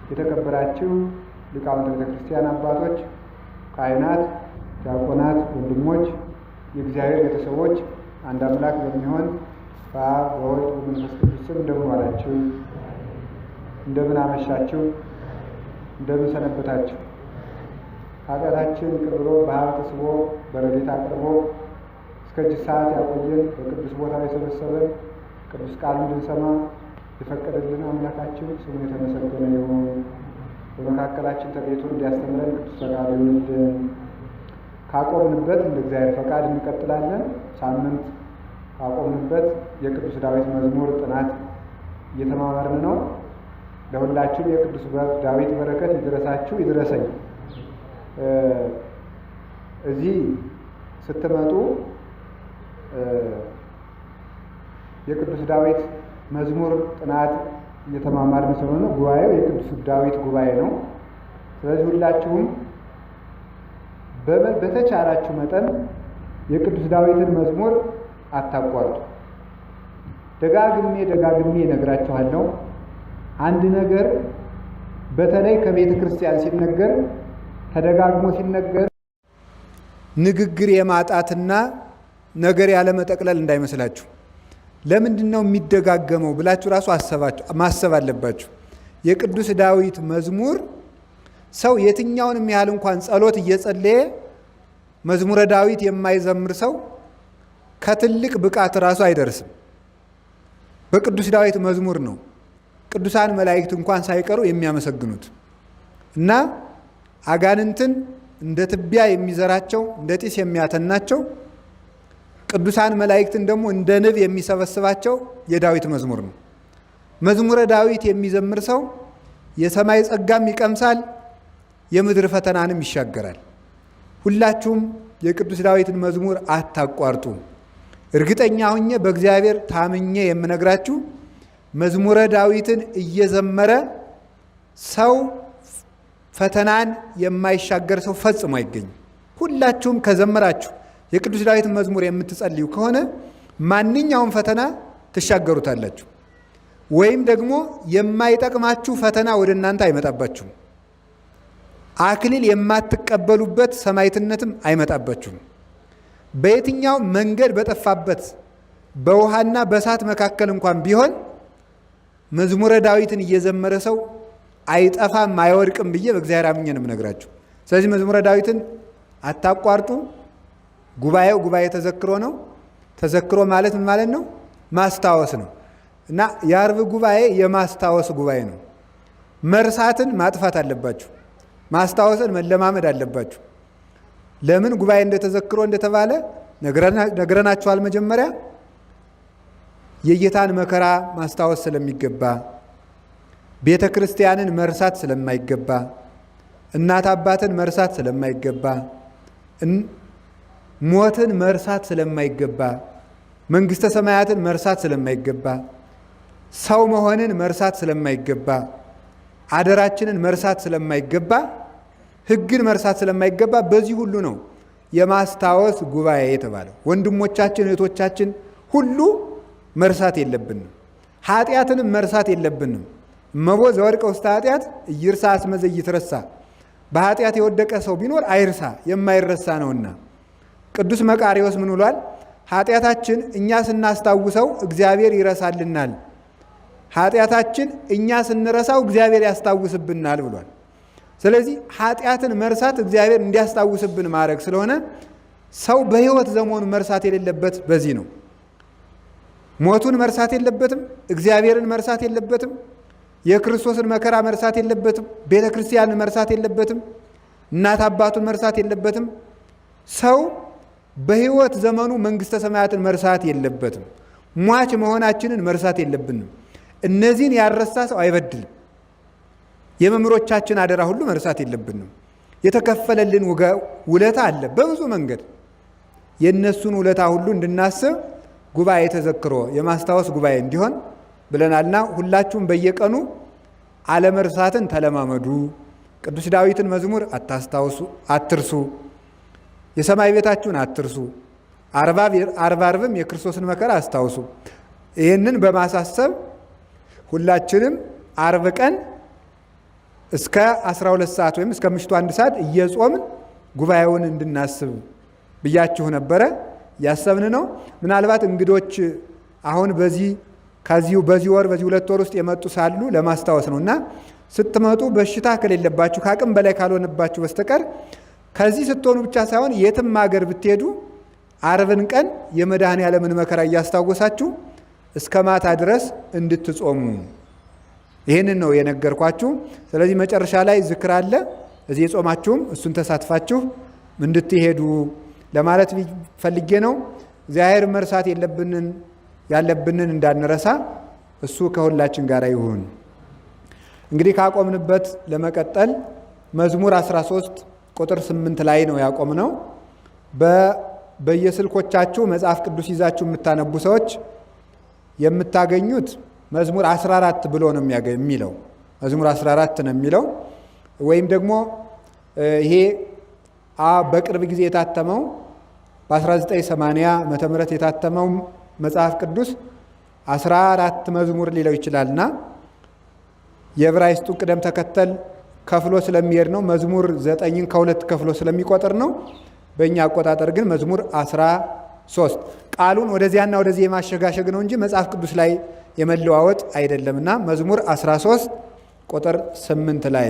የተከበራችሁ ሊቃውንተ ቤተ ክርስቲያን አባቶች፣ ካህናት፣ ዲያቆናት፣ ወንድሞች፣ የእግዚአብሔር ቤተሰቦች አንድ አምላክ በሚሆን በአብ በወልድ በመንፈስ ቅዱስ ስም እንደምን ዋላችሁ? እንደምን አመሻችሁ? እንደምን ሰነበታችሁ? ኃጢአታችን ይቅር ብሎ በሀብት ስቦ በረድኤት አቅርቦ እስከዚህ ሰዓት ያቆየን በቅዱስ ቦታ የሰበሰበን ቅዱስ ቃሉ እንድንሰማ የፈቀደልን አምላካችን ስሙ የተመሰገነ ይሁን። በመካከላችን ተገኝቶ እንዲያስተምረን ቅዱስ ፈቃዱ ይሁንልን። ካቆምንበት እንደ እግዚአብሔር ፈቃድ እንቀጥላለን። ሳምንት ካቆምንበት የቅዱስ ዳዊት መዝሙር ጥናት እየተማመርን ነው። ለሁላችሁም የቅዱስ ዳዊት በረከት ይድረሳችሁ ይድረሰኝ። እዚህ ስትመጡ የቅዱስ ዳዊት መዝሙር ጥናት እየተማማርን ስለሆነ ጉባኤው የቅዱስ ዳዊት ጉባኤ ነው። ስለዚህ ሁላችሁም በተቻላችሁ መጠን የቅዱስ ዳዊትን መዝሙር አታቋርጡ። ደጋግሜ ደጋግሜ እነግራችኋለሁ። አንድ ነገር በተለይ ከቤተ ክርስቲያን ሲነገር ተደጋግሞ ሲነገር ንግግር የማጣትና ነገር ያለመጠቅለል እንዳይመስላችሁ። ለምንድን ነው የሚደጋገመው ብላችሁ ራሱ ማሰብ አለባችሁ። የቅዱስ ዳዊት መዝሙር ሰው የትኛውንም ያህል እንኳን ጸሎት እየጸለየ መዝሙረ ዳዊት የማይዘምር ሰው ከትልቅ ብቃት ራሱ አይደርስም። በቅዱስ ዳዊት መዝሙር ነው ቅዱሳን መላእክት እንኳን ሳይቀሩ የሚያመሰግኑት እና አጋንንትን እንደ ትቢያ የሚዘራቸው እንደ ጢስ የሚያተናቸው ቅዱሳን መላእክትን ደግሞ እንደ ንብ የሚሰበስባቸው የዳዊት መዝሙር ነው። መዝሙረ ዳዊት የሚዘምር ሰው የሰማይ ጸጋም ይቀምሳል፣ የምድር ፈተናንም ይሻገራል። ሁላችሁም የቅዱስ ዳዊትን መዝሙር አታቋርጡ። እርግጠኛ ሁኜ በእግዚአብሔር ታምኜ የምነግራችሁ መዝሙረ ዳዊትን እየዘመረ ሰው ፈተናን የማይሻገር ሰው ፈጽሞ አይገኝም። ሁላችሁም ከዘመራችሁ የቅዱስ ዳዊትን መዝሙር የምትጸልዩ ከሆነ ማንኛውም ፈተና ትሻገሩታላችሁ። ወይም ደግሞ የማይጠቅማችሁ ፈተና ወደ እናንተ አይመጣባችሁም። አክሊል የማትቀበሉበት ሰማዕትነትም አይመጣባችሁም። በየትኛው መንገድ በጠፋበት በውሃና በእሳት መካከል እንኳን ቢሆን መዝሙረ ዳዊትን እየዘመረ ሰው አይጠፋም አይወድቅም ብዬ በእግዚአብሔር አምኜ ነው የምነግራችሁ። ስለዚህ መዝሙረ ዳዊትን አታቋርጡ። ጉባኤው ጉባኤ ተዘክሮ ነው። ተዘክሮ ማለት ምን ማለት ነው? ማስታወስ ነው። እና የዓርብ ጉባኤ የማስታወስ ጉባኤ ነው። መርሳትን ማጥፋት አለባችሁ። ማስታወስን መለማመድ አለባችሁ። ለምን ጉባኤ እንደተዘክሮ እንደተባለ ነግረናችኋል። መጀመሪያ የጌታን መከራ ማስታወስ ስለሚገባ፣ ቤተ ክርስቲያንን መርሳት ስለማይገባ፣ እናት አባትን መርሳት ስለማይገባ፣ ሞትን መርሳት ስለማይገባ፣ መንግስተ ሰማያትን መርሳት ስለማይገባ፣ ሰው መሆንን መርሳት ስለማይገባ፣ አደራችንን መርሳት ስለማይገባ፣ ሕግን መርሳት ስለማይገባ በዚህ ሁሉ ነው የማስታወስ ጉባኤ የተባለው። ወንድሞቻችን እህቶቻችን ሁሉ መርሳት የለብንም። ኃጢአትንም መርሳት የለብንም። እመቦ ዘወድቀ ውስተ ኃጢአት ኢይርሳ እስመ ዘኢይትረሳ። በኃጢአት የወደቀ ሰው ቢኖር አይርሳ የማይረሳ ነውና። ቅዱስ መቃርዮስ ምን ብሏል? ኃጢአታችን እኛ ስናስታውሰው እግዚአብሔር ይረሳልናል፣ ኃጢአታችን እኛ ስንረሳው እግዚአብሔር ያስታውስብናል ብሏል። ስለዚህ ኃጢአትን መርሳት እግዚአብሔር እንዲያስታውስብን ማድረግ ስለሆነ ሰው በሕይወት ዘመኑ መርሳት የሌለበት በዚህ ነው። ሞቱን መርሳት የለበትም። እግዚአብሔርን መርሳት የለበትም። የክርስቶስን መከራ መርሳት የለበትም። ቤተ ክርስቲያንን መርሳት የለበትም። እናት አባቱን መርሳት የለበትም። ሰው በሕይወት ዘመኑ መንግሥተ ሰማያትን መርሳት የለበትም። ሟች መሆናችንን መርሳት የለብንም። እነዚህን ያልረሳ ሰው አይበድልም። የመምህሮቻችን አደራ ሁሉ መርሳት የለብንም። የተከፈለልን ውለታ አለ በብዙ መንገድ። የእነሱን ውለታ ሁሉ እንድናስብ ጉባኤ ተዘክሮ የማስታወስ ጉባኤ እንዲሆን ብለናልና ሁላችሁም በየቀኑ አለመርሳትን ተለማመዱ። ቅዱስ ዳዊትን መዝሙር አታስታውሱ፣ አትርሱ። የሰማይ ቤታችሁን አትርሱ። ዓርብ ዓርብም የክርስቶስን መከራ አስታውሱ። ይህንን በማሳሰብ ሁላችንም ዓርብ ቀን እስከ 12 ሰዓት ወይም እስከ ምሽቱ 1 ሰዓት እየጾምን ጉባኤውን እንድናስብ ብያችሁ ነበረ። ያሰብን ነው። ምናልባት እንግዶች አሁን በዚህ ከዚሁ በዚህ ወር በዚህ 2 ወር ውስጥ የመጡ ሳሉ ለማስታወስ ነው እና ስትመጡ በሽታ ከሌለባችሁ፣ ከአቅም በላይ ካልሆነባችሁ በስተቀር፣ ከዚህ ስትሆኑ ብቻ ሳይሆን የትም ሀገር ብትሄዱ አርብን ቀን የመድኃኔ ዓለምን መከራ እያስታወሳችሁ እስከ ማታ ድረስ እንድትጾሙ ይህንን ነው የነገርኳችሁ። ስለዚህ መጨረሻ ላይ ዝክር አለ። እዚህ የጾማችሁም እሱን ተሳትፋችሁ እንድትሄዱ ለማለት ፈልጌ ነው። እግዚአብሔር መርሳት የለብንን ያለብንን እንዳንረሳ እሱ ከሁላችን ጋር ይሁን። እንግዲህ ካቆምንበት ለመቀጠል መዝሙር 13 ቁጥር 8 ላይ ነው ያቆምነው። በየስልኮቻችሁ መጽሐፍ ቅዱስ ይዛችሁ የምታነቡ ሰዎች የምታገኙት መዝሙር 14 ብሎ ነው የሚለው፣ መዝሙር 14 ነው የሚለው። ወይም ደግሞ ይሄ በቅርብ ጊዜ የታተመው፣ በ1980 ዓመተ ምህረት የታተመው መጽሐፍ ቅዱስ 14 መዝሙር ሊለው ይችላልና የዕብራይስጡን ቅደም ተከተል ከፍሎ ስለሚሄድ ነው። መዝሙር ዘጠኝን ከሁለት ከፍሎ ስለሚቆጥር ነው። በእኛ አቆጣጠር ግን መዝሙር 13፣ ቃሉን ወደዚያና ወደዚህ የማሸጋሸግ ነው እንጂ መጽሐፍ ቅዱስ ላይ የመለዋወጥ አይደለምና መዝሙር 13 ቁጥር 8 ላይ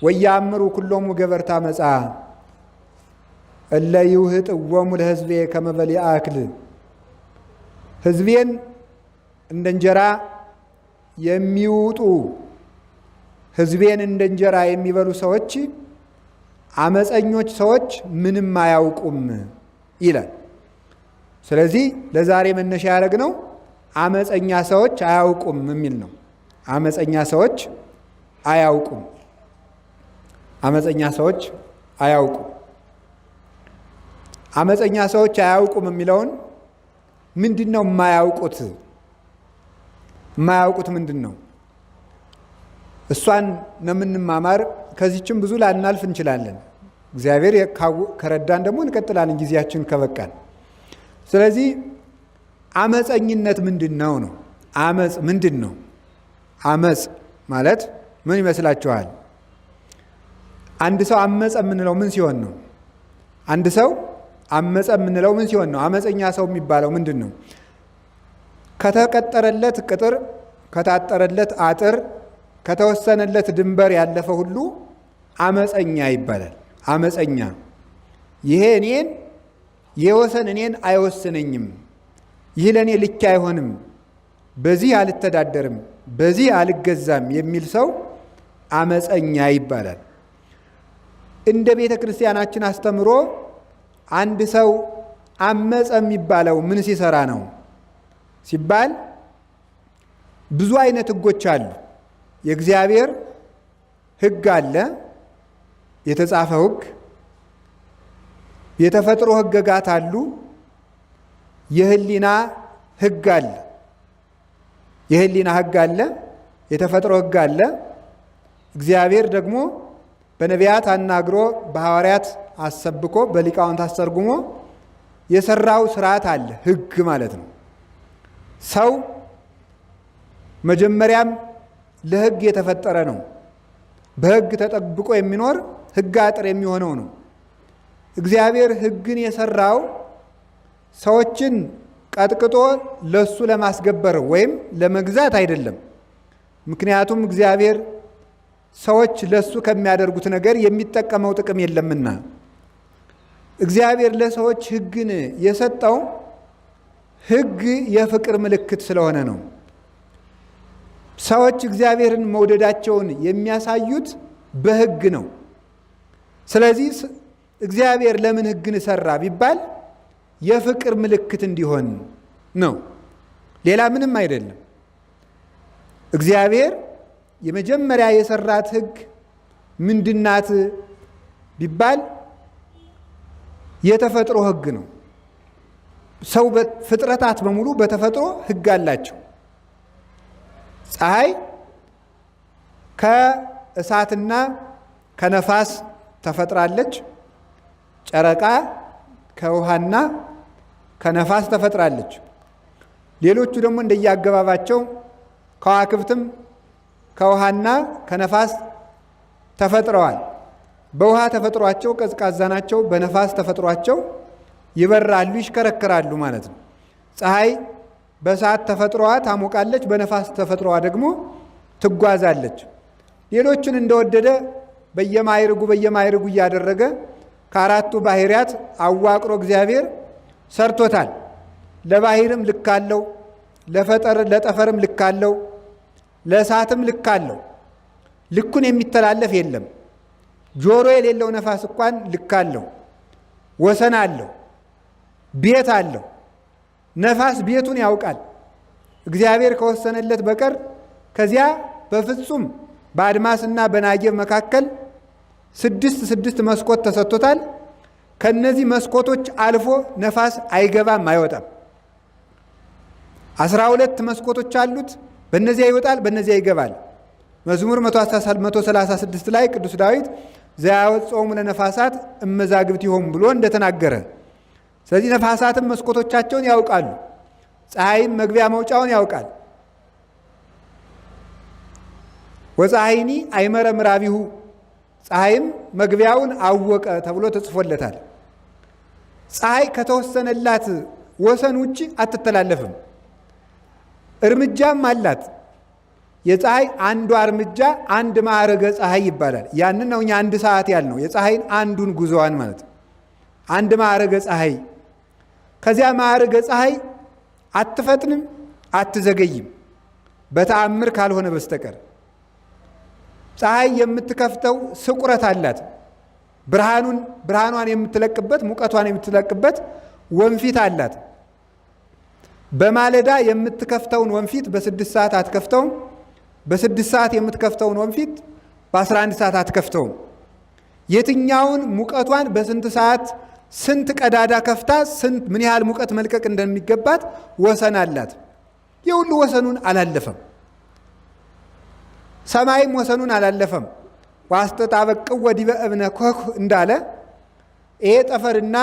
ወኢያአምሩ ኩሎሙ ገበርተ ዓመፃ እለ ይውህጥዎሙ ለሕዝቤ ከመ በሊዐ እክል፣ ሕዝቤን እንደ እንጀራ የሚውጡ፣ ሕዝቤን እንደ እንጀራ የሚበሉ ሰዎች፣ አመፀኞች ሰዎች ምንም አያውቁም ይላል። ስለዚህ ለዛሬ መነሻ ያደረግነው አመፀኛ ሰዎች አያውቁም የሚል ነው። አመፀኛ ሰዎች አያውቁም። አመፀኛ ሰዎች አያውቁም። አመፀኛ ሰዎች አያውቁም የሚለውን ምንድን ነው የማያውቁት? የማያውቁት ምንድን ነው? እሷን ነው የምንማማር። ከዚችም ብዙ ላናልፍ እንችላለን። እግዚአብሔር ከረዳን ደግሞ እንቀጥላለን ጊዜያችን ከበቃን። ስለዚህ አመፀኝነት ምንድን ነው ነው? አመፅ ምንድን ነው? አመፅ ማለት ምን ይመስላችኋል? አንድ ሰው አመፀ የምንለው ምን ሲሆን ነው? አንድ ሰው አመፀ የምንለው ምን ሲሆን ነው? አመፀኛ ሰው የሚባለው ምንድን ነው? ከተቀጠረለት ቅጥር፣ ከታጠረለት አጥር፣ ከተወሰነለት ድንበር ያለፈ ሁሉ አመፀኛ ይባላል። አመፀኛ፣ ይሄ እኔን ይሄ ወሰን እኔን አይወስነኝም፣ ይህ ለእኔ ልክ አይሆንም፣ በዚህ አልተዳደርም፣ በዚህ አልገዛም የሚል ሰው አመፀኛ ይባላል። እንደ ቤተ ክርስቲያናችን አስተምሮ አንድ ሰው አመፀ የሚባለው ምን ሲሰራ ነው ሲባል ብዙ አይነት ሕጎች አሉ። የእግዚአብሔር ሕግ አለ፣ የተጻፈ ሕግ፣ የተፈጥሮ ሕገጋት አሉ፣ የህሊና ሕግ አለ። የህሊና ሕግ አለ፣ የተፈጥሮ ሕግ አለ። እግዚአብሔር ደግሞ በነቢያት አናግሮ፣ በሐዋርያት አሰብኮ፣ በሊቃውንት አስተርጉሞ የሰራው ስርዓት አለ፣ ሕግ ማለት ነው። ሰው መጀመሪያም ለሕግ የተፈጠረ ነው። በሕግ ተጠብቆ የሚኖር፣ ሕግ አጥር የሚሆነው ነው። እግዚአብሔር ሕግን የሰራው ሰዎችን ቀጥቅጦ ለሱ ለማስገበር ወይም ለመግዛት አይደለም። ምክንያቱም እግዚአብሔር ሰዎች ለሱ ከሚያደርጉት ነገር የሚጠቀመው ጥቅም የለምና። እግዚአብሔር ለሰዎች ሕግን የሰጠው ሕግ የፍቅር ምልክት ስለሆነ ነው። ሰዎች እግዚአብሔርን መውደዳቸውን የሚያሳዩት በሕግ ነው። ስለዚህ እግዚአብሔር ለምን ሕግን ሰራ ቢባል የፍቅር ምልክት እንዲሆን ነው። ሌላ ምንም አይደለም። እግዚአብሔር የመጀመሪያ የሰራት ሕግ ምንድናት ቢባል የተፈጥሮ ሕግ ነው። ሰው፣ ፍጥረታት በሙሉ በተፈጥሮ ሕግ አላቸው። ፀሐይ ከእሳትና ከነፋስ ተፈጥራለች። ጨረቃ ከውሃና ከነፋስ ተፈጥራለች። ሌሎቹ ደግሞ እንደየአገባባቸው ከዋክብትም ከውሃና ከነፋስ ተፈጥረዋል። በውሃ ተፈጥሯቸው ቀዝቃዛ ናቸው። በነፋስ ተፈጥሯቸው ይበራሉ፣ ይሽከረከራሉ ማለት ነው። ፀሐይ በእሳት ተፈጥሮዋ ታሞቃለች፣ በነፋስ ተፈጥሮዋ ደግሞ ትጓዛለች። ሌሎችን እንደወደደ በየማይርጉ በየማይርጉ እያደረገ ከአራቱ ባህሪያት አዋቅሮ እግዚአብሔር ሰርቶታል። ለባህርም ልክ አለው፣ ለጠፈርም ልክ አለው፣ ለእሳትም ልክ አለው። ልኩን የሚተላለፍ የለም። ጆሮ የሌለው ነፋስ እንኳን ልክ አለው፣ ወሰን አለው፣ ቤት አለው። ነፋስ ቤቱን ያውቃል። እግዚአብሔር ከወሰነለት በቀር ከዚያ በፍጹም በአድማስና በናጌብ መካከል ስድስት ስድስት መስኮት ተሰጥቶታል። ከነዚህ መስኮቶች አልፎ ነፋስ አይገባም አይወጣም። 12 መስኮቶች አሉት። በእነዚያ ይወጣል፣ በእነዚያ ይገባል። መዝሙር 136 ላይ ቅዱስ ዳዊት ዘያወጽኦሙ ለነፋሳት እመዛግብቲሆሙ ብሎ እንደተናገረ፣ ስለዚህ ነፋሳትም መስኮቶቻቸውን ያውቃሉ። ፀሐይም መግቢያ መውጫውን ያውቃል። ወፀሐይኒ አይመረ ምራቢሁ፣ ፀሐይም መግቢያውን አወቀ ተብሎ ተጽፎለታል። ፀሐይ ከተወሰነላት ወሰን ውጭ አትተላለፍም። እርምጃም አላት። የፀሐይ አንዷ እርምጃ አንድ ማዕረገ ፀሐይ ይባላል። ያንን ነው እኛ አንድ ሰዓት ያልነው፣ የፀሐይን አንዱን ጉዞዋን ማለት ነው። አንድ ማዕረገ ፀሐይ። ከዚያ ማዕረገ ፀሐይ አትፈጥንም፣ አትዘገይም በተአምር ካልሆነ በስተቀር። ፀሐይ የምትከፍተው ስቁረት አላት። ብርሃኗን የምትለቅበት፣ ሙቀቷን የምትለቅበት ወንፊት አላት። በማለዳ የምትከፍተውን ወንፊት በ6 ሰዓት አትከፍተውም። በ6 ሰዓት የምትከፍተውን ወንፊት በ11 ሰዓት አትከፍተውም። የትኛውን ሙቀቷን በስንት ሰዓት ስንት ቀዳዳ ከፍታ ምን ያህል ሙቀት መልቀቅ እንደሚገባት ወሰን አላት። የሁሉ ወሰኑን አላለፈም። ሰማይም ወሰኑን አላለፈም። ዋስተጣበቅው ወዲበ እብነ ኮክ እንዳለ ይሄ ጠፈርና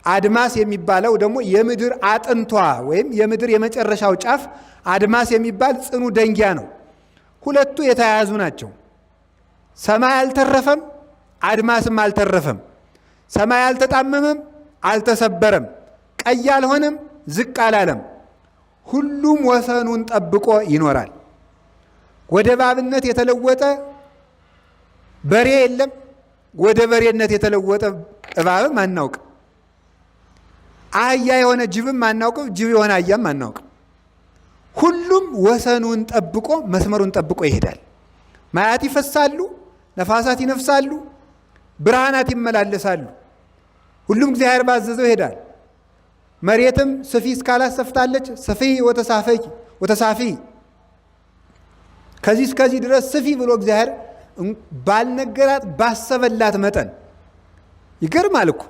አድማስ የሚባለው ደግሞ የምድር አጥንቷ ወይም የምድር የመጨረሻው ጫፍ አድማስ የሚባል ጽኑ ደንጊያ ነው። ሁለቱ የተያያዙ ናቸው። ሰማይ አልተረፈም፣ አድማስም አልተረፈም። ሰማይ አልተጣመመም፣ አልተሰበረም፣ ቀይ አልሆነም፣ ዝቅ አላለም። ሁሉም ወሰኑን ጠብቆ ይኖራል። ወደ እባብነት የተለወጠ በሬ የለም። ወደ በሬነት የተለወጠ እባብም አናውቅም። አህያ የሆነ ጅብም አናውቅም። ጅብ የሆነ አህያም አናውቅም። ሁሉም ወሰኑን ጠብቆ መስመሩን ጠብቆ ይሄዳል። ማያት ይፈሳሉ፣ ነፋሳት ይነፍሳሉ፣ ብርሃናት ይመላለሳሉ። ሁሉም እግዚአብሔር ባዘዘው ይሄዳል። መሬትም ስፊ እስካላት ሰፍታለች። ስፊ ወተሳፊ ከዚህ እስከዚህ ድረስ ስፊ ብሎ እግዚአብሔር ባልነገራት ባሰበላት መጠን ይገርማል እኮ።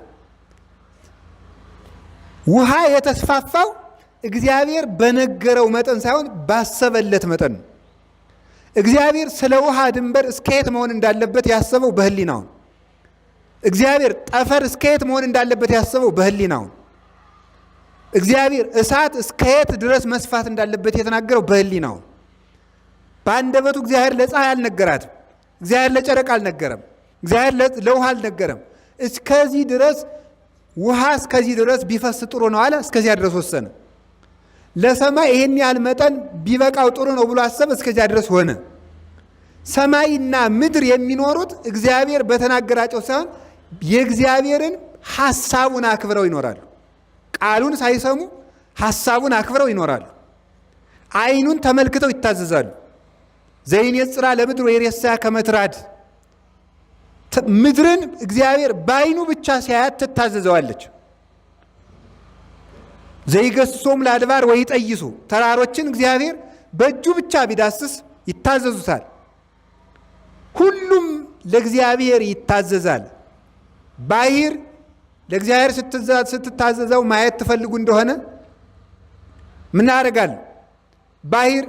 ውሃ የተስፋፋው እግዚአብሔር በነገረው መጠን ሳይሆን ባሰበለት መጠን ነው። እግዚአብሔር ስለ ውሃ ድንበር እስከየት መሆን እንዳለበት ያሰበው በህሊናው ነው። እግዚአብሔር ጠፈር እስከየት መሆን እንዳለበት ያሰበው በህሊናው ነው። እግዚአብሔር እሳት እስከየት ድረስ መስፋት እንዳለበት የተናገረው በህሊናው ነው። በአንደበቱ እግዚአብሔር ለፀሐይ አልነገራትም። እግዚአብሔር ለጨረቃ አልነገረም። እግዚአብሔር ለውሃ አልነገረም። እስከዚህ ድረስ ውሃ እስከዚህ ድረስ ቢፈስ ጥሩ ነው አለ። እስከዚያ ድረስ ወሰነ። ለሰማይ ይሄን ያህል መጠን ቢበቃው ጥሩ ነው ብሎ አሰበ። እስከዚያ ድረስ ሆነ። ሰማይና ምድር የሚኖሩት እግዚአብሔር በተናገራቸው ሳይሆን የእግዚአብሔርን ሐሳቡን አክብረው ይኖራሉ። ቃሉን ሳይሰሙ ሐሳቡን አክብረው ይኖራሉ። ዓይኑን ተመልክተው ይታዘዛሉ። ዘይኔጽራ ለምድር ወይሬሳ ከመትራድ፣ ምድርን እግዚአብሔር በዓይኑ ብቻ ሲያያት ትታዘዘዋለች። ዘይገስሶም ለአድባር ወይጠይሱ፣ ተራሮችን እግዚአብሔር በእጁ ብቻ ቢዳስስ ይታዘዙታል። ሁሉም ለእግዚአብሔር ይታዘዛል። ባህር ለእግዚአብሔር ስትታዘዘው ማየት ትፈልጉ እንደሆነ ምን ያደርጋል? ባህር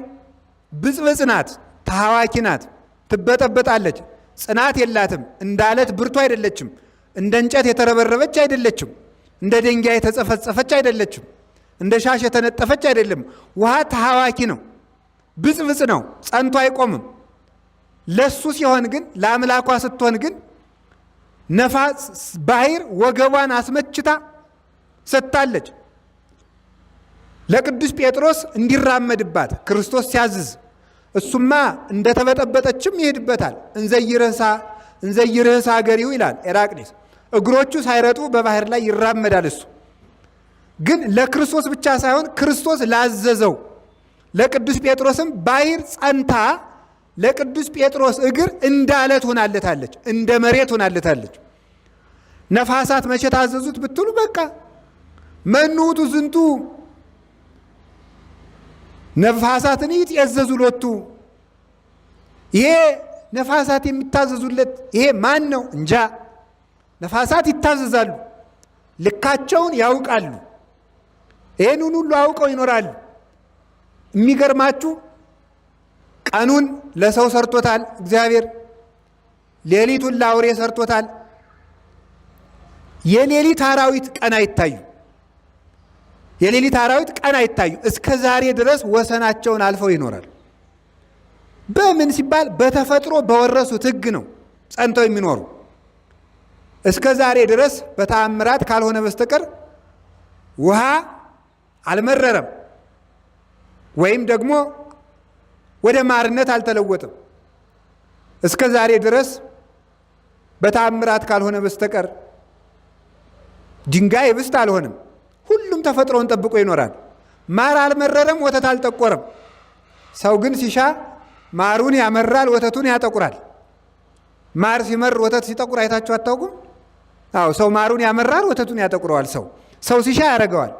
ብጽብጽ ናት፣ ተሐዋኪ ናት፣ ትበጠበጣለች። ጽናት የላትም። እንደ አለት ብርቱ አይደለችም። እንደ እንጨት የተረበረበች አይደለችም። እንደ ድንጋይ የተጸፈጸፈች አይደለችም። እንደ ሻሽ የተነጠፈች አይደለም። ውሃ ተሐዋኪ ነው፣ ብጽብጽ ነው፣ ጸንቶ አይቆምም። ለሱ ሲሆን ግን ለአምላኳ ስትሆን ግን ነፋስ ባህር ወገቧን አስመችታ ሰጥታለች። ለቅዱስ ጴጥሮስ እንዲራመድባት ክርስቶስ ሲያዝዝ እሱማ እንደተበጠበጠችም ይሄድበታል። እንዘይርህሳ አገሪው ይላል ኤራቅሊስ። እግሮቹ ሳይረጡ በባህር ላይ ይራመዳል። እሱ ግን ለክርስቶስ ብቻ ሳይሆን ክርስቶስ ላዘዘው ለቅዱስ ጴጥሮስም ባህር ጸንታ ለቅዱስ ጴጥሮስ እግር እንደ አለት ሆናለታለች፣ እንደ መሬት ሆናለታለች። ነፋሳት መቼ ታዘዙት ብትሉ በቃ መኑ ውእቱ ዝንቱ ነፋሳትን ይትዔዘዙ ሎቱ፣ ይሄ ነፋሳት የሚታዘዙለት ይሄ ማን ነው? እንጃ። ነፋሳት ይታዘዛሉ፣ ልካቸውን ያውቃሉ። ይህንን ሁሉ አውቀው ይኖራሉ። የሚገርማችሁ ቀኑን ለሰው ሰርቶታል እግዚአብሔር፣ ሌሊቱን ለአውሬ ሰርቶታል። የሌሊት አራዊት ቀን አይታዩ፣ የሌሊት አራዊት ቀን አይታዩ። እስከ ዛሬ ድረስ ወሰናቸውን አልፈው ይኖራል። በምን ሲባል በተፈጥሮ በወረሱት ሕግ ነው ጸንተው የሚኖሩ። እስከ ዛሬ ድረስ በተአምራት ካልሆነ በስተቀር ውሃ አልመረረም ወይም ደግሞ ወደ ማርነት አልተለወጠም። እስከ ዛሬ ድረስ በተአምራት ካልሆነ በስተቀር ድንጋይ ህብስት አልሆነም። ሁሉም ተፈጥሮውን ጠብቆ ይኖራል። ማር አልመረረም፣ ወተት አልጠቆረም። ሰው ግን ሲሻ ማሩን ያመራል፣ ወተቱን ያጠቁራል። ማር ሲመር ወተት ሲጠቁር አይታችሁ አታውቁም? አዎ፣ ሰው ማሩን ያመራል፣ ወተቱን ያጠቁረዋል። ሰው ሲሻ ያደርገዋል።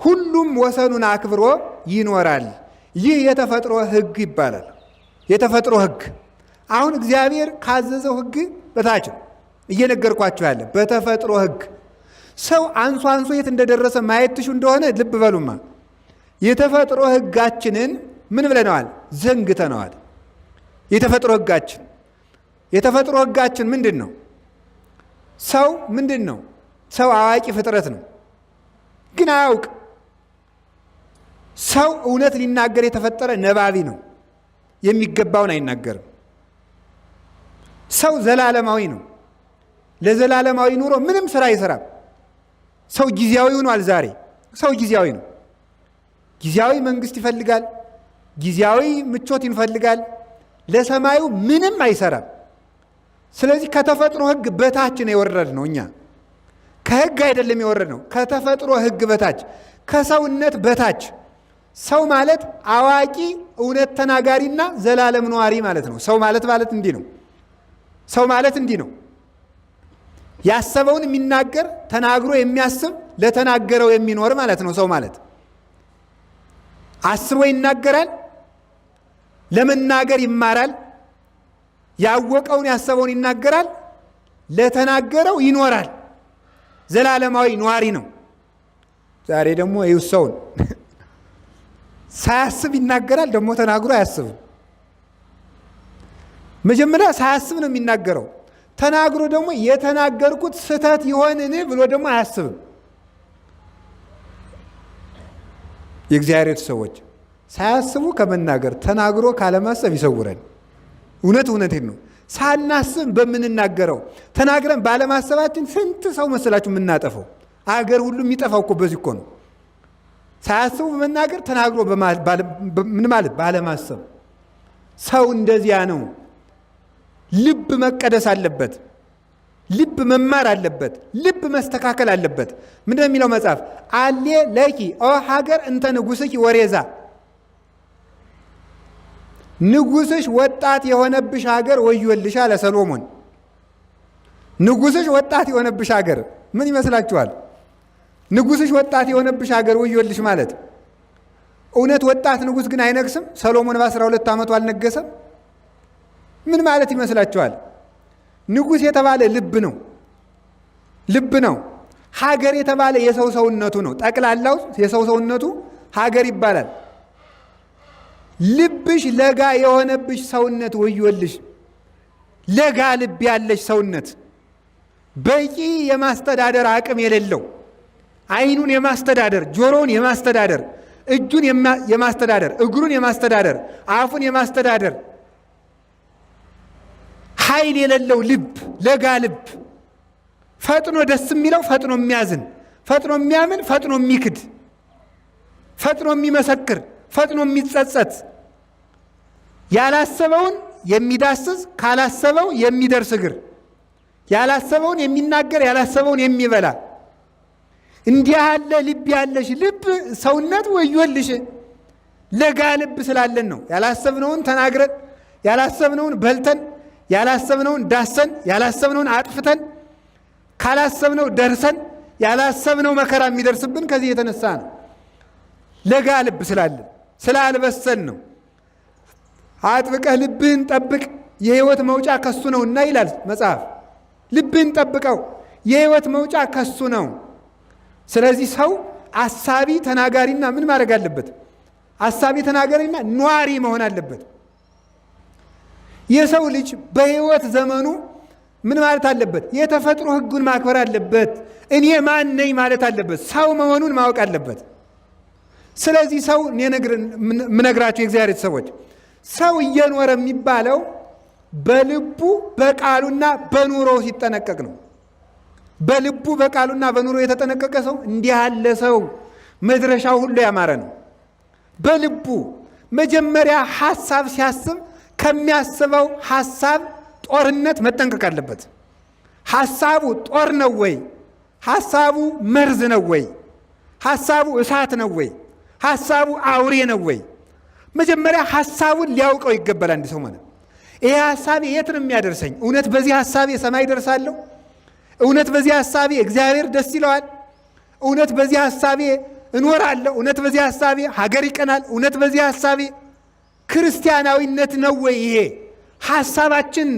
ሁሉም ወሰኑን አክብሮ ይኖራል። ይህ የተፈጥሮ ሕግ ይባላል። የተፈጥሮ ሕግ አሁን እግዚአብሔር ካዘዘው ሕግ በታች ነው እየነገርኳችሁ ያለ በተፈጥሮ ሕግ። ሰው አንሶ አንሶ የት እንደደረሰ ማየት ትሹ እንደሆነ ልብ በሉማ። የተፈጥሮ ሕጋችንን ምን ብለነዋል? ዘንግተነዋል። የተፈጥሮ ሕጋችን የተፈጥሮ ሕጋችን ምንድን ነው? ሰው ምንድን ነው? ሰው አዋቂ ፍጥረት ነው፣ ግን አያውቅ። ሰው እውነት ሊናገር የተፈጠረ ነባቢ ነው። የሚገባውን አይናገርም። ሰው ዘላለማዊ ነው። ለዘላለማዊ ኑሮ ምንም ስራ አይሰራም። ሰው ጊዜያዊ ሆኗል። ዛሬ ሰው ጊዜያዊ ነው። ጊዜያዊ መንግስት ይፈልጋል። ጊዜያዊ ምቾት ይፈልጋል። ለሰማዩ ምንም አይሰራም። ስለዚህ ከተፈጥሮ ሕግ በታች ነው የወረድነው። እኛ ከሕግ አይደለም የወረድነው፣ ከተፈጥሮ ሕግ በታች፣ ከሰውነት በታች። ሰው ማለት አዋቂ እውነት ተናጋሪና ዘላለም ነዋሪ ማለት ነው። ሰው ማለት ማለት እንዲህ ነው። ሰው ማለት እንዲህ ነው። ያሰበውን የሚናገር ተናግሮ የሚያስብ ለተናገረው የሚኖር ማለት ነው። ሰው ማለት አስቦ ይናገራል፣ ለመናገር ይማራል፣ ያወቀውን ያሰበውን ይናገራል፣ ለተናገረው ይኖራል። ዘላለማዊ ነዋሪ ነው። ዛሬ ደግሞ ይኸው ሰውን ሳያስብ ይናገራል፣ ደግሞ ተናግሮ አያስብም። መጀመሪያ ሳያስብ ነው የሚናገረው። ተናግሮ ደግሞ የተናገርኩት ስህተት ይሆንን ብሎ ደግሞ አያስብም። የእግዚአብሔር ሰዎች ሳያስቡ ከመናገር ተናግሮ ካለማሰብ ይሰውረን። እውነት እውነቴን ነው። ሳናስብ በምንናገረው ተናግረን ባለማሰባችን ስንት ሰው መሰላችሁ የምናጠፈው? አገር ሁሉ የሚጠፋው እኮ በዚህ እኮ ነው። ሳያስቡ በመናገር ተናግሮ ምን ማለት ባለማሰብ። ሰው እንደዚያ ነው። ልብ መቀደስ አለበት። ልብ መማር አለበት። ልብ መስተካከል አለበት። ምንድን ነው የሚለው መጽሐፍ? አሌ ለኪ ኦ ሀገር እንተ ንጉሥኪ ወሬዛ፣ ንጉሥሽ ወጣት የሆነብሽ ሀገር ወዮልሽ አለ ሰሎሞን። ንጉሥሽ ወጣት የሆነብሽ ሀገር ምን ይመስላችኋል? ንጉሥሽ ወጣት የሆነብሽ ሀገር ወዮልሽ ማለት እውነት ወጣት ንጉሥ ግን አይነግስም? ሰሎሞን በ12 ዓመቱ አልነገሰም? ምን ማለት ይመስላችኋል? ንጉሥ የተባለ ልብ ነው፣ ልብ ነው። ሀገር የተባለ የሰው ሰውነቱ ነው። ጠቅላላው የሰው ሰውነቱ ሀገር ይባላል። ልብሽ ለጋ የሆነብሽ ሰውነት ወዮልሽ። ለጋ ልብ ያለሽ ሰውነት በቂ የማስተዳደር አቅም የሌለው ዓይኑን የማስተዳደር ጆሮውን የማስተዳደር እጁን የማስተዳደር እግሩን የማስተዳደር አፉን የማስተዳደር ኃይል የሌለው ልብ፣ ለጋ ልብ፣ ፈጥኖ ደስ የሚለው፣ ፈጥኖ የሚያዝን፣ ፈጥኖ የሚያምን፣ ፈጥኖ የሚክድ፣ ፈጥኖ የሚመሰክር፣ ፈጥኖ የሚጸጸት፣ ያላሰበውን የሚዳስስ፣ ካላሰበው የሚደርስ እግር፣ ያላሰበውን የሚናገር፣ ያላሰበውን የሚበላ፣ እንዲህ ያለ ልብ ያለሽ ልብ ሰውነት ወዮልሽ። ለጋ ልብ ስላለን ነው ያላሰብነውን ተናግረን፣ ያላሰብነውን በልተን፣ ያላሰብነውን ዳሰን፣ ያላሰብነውን አጥፍተን፣ ካላሰብነው ደርሰን፣ ያላሰብነው መከራ የሚደርስብን ከዚህ የተነሳ ነው። ለጋ ልብ ስላለን ስላልበሰል ነው። አጥብቀህ ልብህን ጠብቅ የሕይወት መውጫ ከሱ ነውና ይላል መጽሐፍ። ልብህን ጠብቀው የሕይወት መውጫ ከሱ ነው። ስለዚህ ሰው አሳቢ ተናጋሪና ምን ማድረግ አለበት? አሳቢ ተናጋሪና ኗሪ መሆን አለበት። የሰው ልጅ በሕይወት ዘመኑ ምን ማለት አለበት? የተፈጥሮ ሕጉን ማክበር አለበት። እኔ ማን ነኝ ማለት አለበት። ሰው መሆኑን ማወቅ አለበት። ስለዚህ ሰው የምነግራቸው የእግዚአብሔር ሰዎች ሰው እየኖረ የሚባለው በልቡ በቃሉና በኑሮው ሲጠነቀቅ ነው። በልቡ በቃሉና በኑሮ የተጠነቀቀ ሰው እንዲህ ያለ ሰው መድረሻው ሁሉ ያማረ ነው። በልቡ መጀመሪያ ሐሳብ ሲያስብ ከሚያስበው ሐሳብ ጦርነት መጠንቀቅ አለበት። ሐሳቡ ጦር ነው ወይ? ሐሳቡ መርዝ ነው ወይ? ሐሳቡ እሳት ነው ወይ? ሐሳቡ አውሬ ነው ወይ? መጀመሪያ ሐሳቡን ሊያውቀው ይገባል አንድ ሰው ማለት። ይሄ ሐሳቤ የት ነው የሚያደርሰኝ? እውነት በዚህ ሐሳቤ ሰማይ ደርሳለሁ? እውነት በዚህ ሐሳቤ እግዚአብሔር ደስ ይለዋል? እውነት በዚህ ሐሳቤ እኖራለሁ? እውነት በዚህ ሐሳቤ ሀገር ይቀናል? እውነት በዚህ ሐሳቤ ክርስቲያናዊነት ነው ወይ? ይሄ ሐሳባችን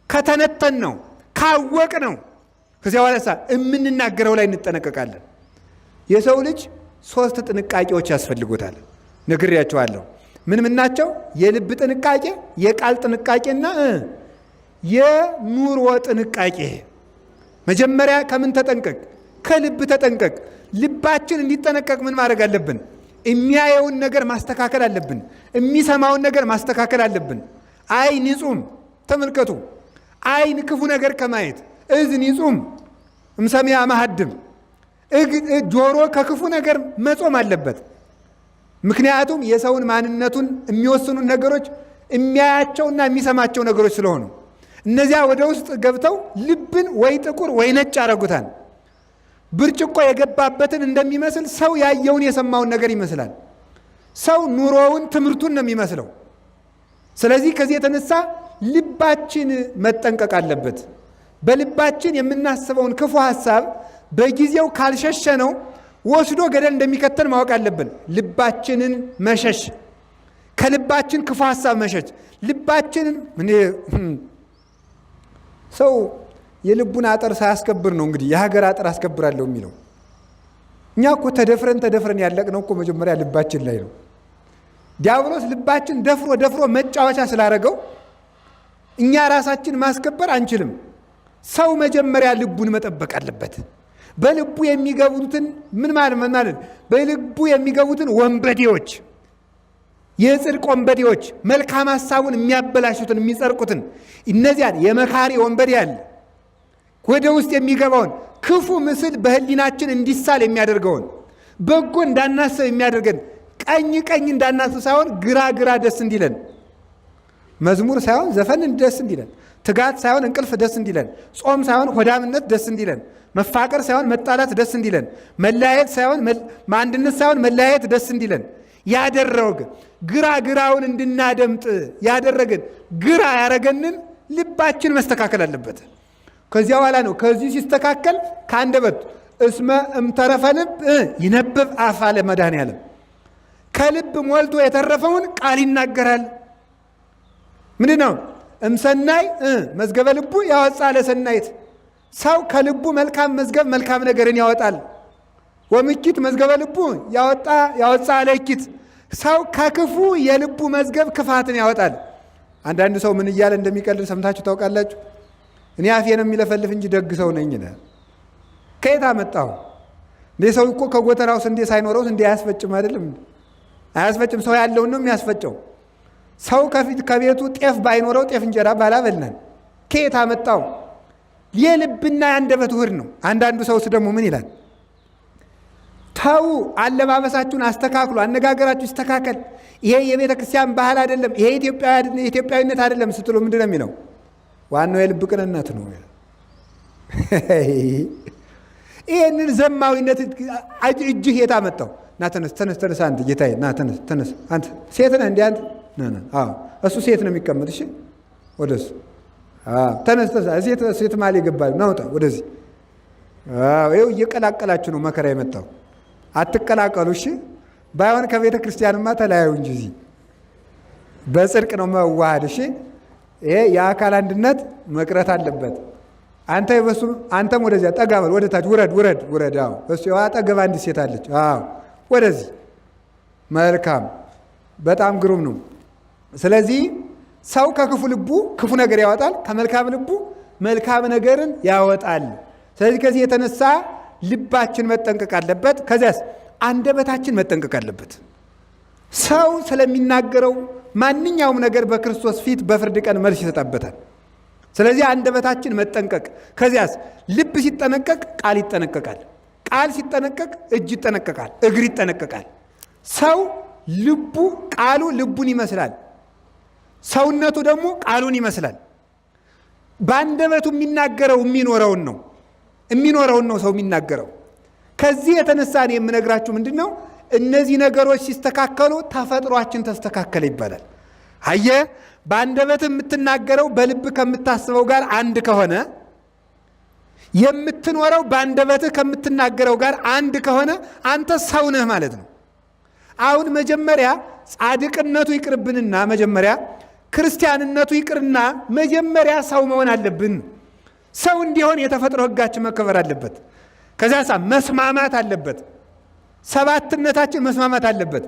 ከተነተን ነው ካወቅ ነው። ከዚያ በኋላ የምንናገረው ላይ እንጠነቀቃለን። የሰው ልጅ ሶስት ጥንቃቄዎች ያስፈልጉታል፣ ነግሬያቸዋለሁ። ምን ምን ናቸው? የልብ ጥንቃቄ፣ የቃል ጥንቃቄና የኑሮ ጥንቃቄ። መጀመሪያ ከምን ተጠንቀቅ? ከልብ ተጠንቀቅ። ልባችን እንዲጠነቀቅ ምን ማድረግ አለብን? የሚያየውን ነገር ማስተካከል አለብን። የሚሰማውን ነገር ማስተካከል አለብን። ዓይን ይጹም። ተመልከቱ፣ ዓይን ክፉ ነገር ከማየት፣ እዝን ይጹም እምሰሚዐ መሃድም፣ ጆሮ ከክፉ ነገር መጾም አለበት። ምክንያቱም የሰውን ማንነቱን የሚወስኑ ነገሮች የሚያያቸውና የሚሰማቸው ነገሮች ስለሆኑ እነዚያ ወደ ውስጥ ገብተው ልብን ወይ ጥቁር ወይ ነጭ ያደርጉታል። ብርጭቆ የገባበትን እንደሚመስል ሰው ያየውን የሰማውን ነገር ይመስላል። ሰው ኑሮውን ትምህርቱን ነው የሚመስለው። ስለዚህ ከዚህ የተነሳ ልባችን መጠንቀቅ አለበት። በልባችን የምናስበውን ክፉ ሐሳብ በጊዜው ካልሸሸነው ወስዶ ገደል እንደሚከተል ማወቅ አለብን። ልባችንን መሸሽ፣ ከልባችን ክፉ ሐሳብ መሸሽ። ልባችንን ሰው የልቡን አጥር ሳያስከብር ነው እንግዲህ የሀገር አጥር አስከብራለሁ የሚለው። እኛ እኮ ተደፍረን ተደፍረን ያለቅነው እኮ መጀመሪያ ልባችን ላይ ነው። ዲያብሎስ ልባችን ደፍሮ ደፍሮ መጫወቻ ስላደረገው እኛ ራሳችን ማስከበር አንችልም። ሰው መጀመሪያ ልቡን መጠበቅ አለበት። በልቡ የሚገቡትን ምን ማለት ማለት በልቡ የሚገቡትን ወንበዴዎች፣ የጽድቅ ወንበዴዎች፣ መልካም ሐሳቡን የሚያበላሹትን የሚጸርቁትን፣ እነዚያን የመካሪ ወንበዴ አለ። ወደ ውስጥ የሚገባውን ክፉ ምስል በሕሊናችን እንዲሳል የሚያደርገውን በጎ እንዳናስብ የሚያደርገን ቀኝ ቀኝ እንዳናስብ ሳይሆን ግራ ግራ ደስ እንዲለን፣ መዝሙር ሳይሆን ዘፈን ደስ እንዲለን፣ ትጋት ሳይሆን እንቅልፍ ደስ እንዲለን፣ ጾም ሳይሆን ሆዳምነት ደስ እንዲለን፣ መፋቀር ሳይሆን መጣላት ደስ እንዲለን፣ መለያየት ሳይሆን አንድነት ሳይሆን መለያየት ደስ እንዲለን ያደረገ ግራ ግራውን እንድናደምጥ ያደረገን ግራ ያረገንን ልባችን መስተካከል አለበት። ከዚያ በኋላ ነው ከዚህ ሲስተካከል ከአንደበት እስመ እምተረፈ ልብ ይነብብ አፍ አለ መድኃኔዓለም። ከልብ ሞልቶ የተረፈውን ቃል ይናገራል። ምንድን ነው? እምሰናይ መዝገበ ልቡ ያወጣ ለሰናይት። ሰው ከልቡ መልካም መዝገብ መልካም ነገርን ያወጣል። ወምኪት መዝገበ ልቡ ያወጣ ለኪት። ሰው ከክፉ የልቡ መዝገብ ክፋትን ያወጣል። አንዳንድ ሰው ምን እያለ እንደሚቀልድ ሰምታችሁ ታውቃላችሁ? እኔ አፌ ነው የሚለፈልፍ እንጂ ደግ ሰው ነኝ ይላል። ከየት አመጣሁ? እንዴ ሰው እኮ ከጎተራው ስንዴ ሳይኖረው ስንዴ አያስፈጭም። አይደለም አያስፈጭም። ሰው ያለውን ነው የሚያስፈጨው። ሰው ከፊት ከቤቱ ጤፍ ባይኖረው ጤፍ እንጀራ ባላበላን። ከየት አመጣው? የልብና የአንደበት ውህድ ነው። አንዳንዱ ሰውስ ደግሞ ምን ይላል? ተው፣ አለባበሳችሁን አስተካክሉ፣ አነጋገራችሁ ይስተካከል፣ ይሄ የቤተ ክርስቲያን ባህል አይደለም፣ ይሄ ኢትዮጵያዊነት አይደለም ስትሉ ምንድን ነው የሚለው? ዋናው የልብ ቅንነት ነው። ይህንን ዘማዊነት እጅህ የት አመጣው? ና ተነስ፣ ተነስ፣ ተነስ፣ አንተ ጌታዬ፣ ና ተነስ፣ ተነስ፣ አንተ ሴት ነህ እንዴ አንተ? ና ና፣ አዎ እሱ ሴት ነው የሚቀመጥ። እሺ ወደሱ ተነስ፣ ተነስ፣ ሴት ሴት ማል ይገባል። ና ውጣ ወደዚህ። አዎ ይኸው እየቀላቀላችሁ ነው መከራ የመጣው። አትቀላቀሉ። እሺ ባይሆን ከቤተ ክርስቲያንማ ተለያዩ እንጂ እዚህ በጽድቅ ነው መዋሃድ። እሺ ይሄ የአካል አንድነት መቅረት አለበት። አንተ በሱ አንተም ወደዚያ ጠጋ በል፣ ወደ ታች ውረድ፣ ውረድ፣ ውረድ። አዎ በሱ አጠገብ አንዲት ሴት አለች። አዎ ወደዚህ። መልካም፣ በጣም ግሩም ነው። ስለዚህ ሰው ከክፉ ልቡ ክፉ ነገር ያወጣል፣ ከመልካም ልቡ መልካም ነገርን ያወጣል። ስለዚህ ከዚህ የተነሳ ልባችን መጠንቀቅ አለበት። ከዚያስ አንደበታችን መጠንቀቅ አለበት። ሰው ስለሚናገረው ማንኛውም ነገር በክርስቶስ ፊት በፍርድ ቀን መልስ ይሰጣበታል። ስለዚህ አንደበታችን መጠንቀቅ፣ ከዚያስ ልብ ሲጠነቀቅ ቃል ይጠነቀቃል። ቃል ሲጠነቀቅ እጅ ይጠነቀቃል፣ እግር ይጠነቀቃል። ሰው ልቡ ቃሉ ልቡን ይመስላል፣ ሰውነቱ ደግሞ ቃሉን ይመስላል። በአንደበቱ የሚናገረው የሚኖረውን ነው የሚኖረውን ነው ሰው የሚናገረው። ከዚህ የተነሳ እኔ የምነግራችሁ ምንድን ነው፣ እነዚህ ነገሮች ሲስተካከሉ ተፈጥሯችን ተስተካከለ ይባላል። አየህ፣ በአንደበት የምትናገረው በልብ ከምታስበው ጋር አንድ ከሆነ፣ የምትኖረው በአንደበትህ ከምትናገረው ጋር አንድ ከሆነ አንተ ሰው ነህ ማለት ነው። አሁን መጀመሪያ ጻድቅነቱ ይቅርብንና መጀመሪያ ክርስቲያንነቱ ይቅርና መጀመሪያ ሰው መሆን አለብን። ሰው እንዲሆን የተፈጥሮ ሕጋችን መከበር አለበት። ከዚያ መስማማት አለበት። ሰባትነታችን መስማማት አለበት።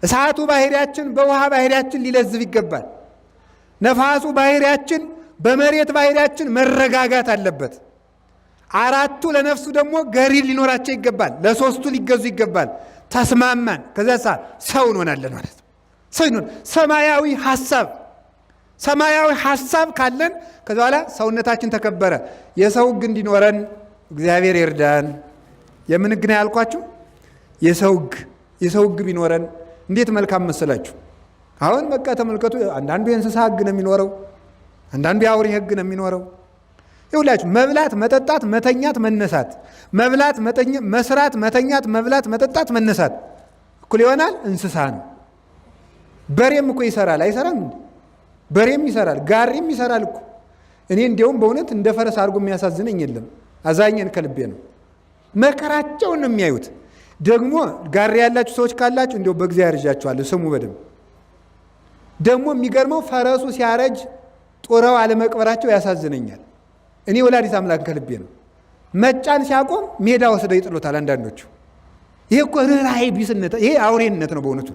እሳቱ ባህሪያችን በውሃ ባህሪያችን ሊለዝብ ይገባል። ነፋሱ ባህሪያችን በመሬት ባህሪያችን መረጋጋት አለበት። አራቱ ለነፍሱ ደግሞ ገሪ ሊኖራቸው ይገባል። ለሶስቱ ሊገዙ ይገባል። ተስማማን። ከዚያ ሰው እንሆናለን ማለት ነው። ሰው እንሆን ሰማያዊ ሐሳብ ሰማያዊ ሐሳብ ካለን ከዛ በኋላ ሰውነታችን ተከበረ። የሰው ሕግ እንዲኖረን እግዚአብሔር ይርዳን። የምን ሕግ ነው ያልኳችሁ? የሰው ሕግ። የሰው ሕግ ቢኖረን እንዴት መልካም መሰላችሁ። አሁን በቃ ተመልከቱ። አንዳንዱ የእንስሳ ሕግ ነው የሚኖረው፣ አንዳንዱ የአውሬ ሕግ ነው የሚኖረው። ይኸውላችሁ መብላት፣ መጠጣት፣ መተኛት፣ መነሳት፣ መብላት፣ መስራት፣ መተኛት፣ መብላት፣ መጠጣት፣ መነሳት እኩል ይሆናል እንስሳ ነው። በሬም እኮ ይሰራል፣ አይሰራም እንዴ? በሬም ይሰራል፣ ጋሪም ይሰራል እኮ። እኔ እንዲያውም በእውነት እንደ ፈረስ አድርጎ የሚያሳዝነኝ የለም። አዛኘን ከልቤ ነው። መከራቸውን ነው የሚያዩት። ደግሞ ጋሪ ያላችሁ ሰዎች ካላችሁ እንዲያው በእግዚአብሔር ይዣችኋለሁ፣ ስሙ በደንብ። ደግሞ የሚገርመው ፈረሱ ሲያረጅ ጦረው አለመቅበራቸው ያሳዝነኛል። እኔ ወላዲተ አምላክን ከልቤ ነው። መጫን ሲያቆም ሜዳ ወስደው ይጥሉታል አንዳንዶቹ። ይሄ እኮ ርኅራኄ ቢስነት፣ ይሄ አውሬነት ነው በእውነቱ።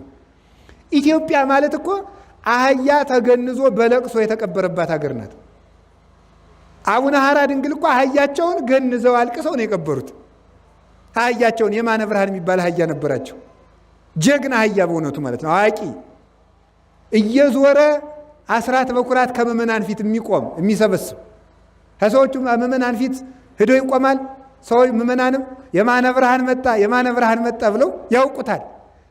ኢትዮጵያ ማለት እኮ አህያ ተገንዞ በለቅሶ የተቀበረባት ሀገር ናት። አቡነ ሐራ ድንግል እኮ አህያቸውን ገንዘው አልቅሰው ነው የቀበሩት። አህያቸውን የማነ ብርሃን የሚባል አህያ ነበራቸው። ጀግና አህያ በእውነቱ ማለት ነው። አዋቂ እየዞረ አስራት በኩራት ከምዕመናን ፊት የሚቆም የሚሰበስብ፣ ከሰዎቹ ምዕመናን ፊት ሂዶ ይቆማል። ሰዎች ምዕመናንም የማነ ብርሃን መጣ የማነ ብርሃን መጣ ብለው ያውቁታል።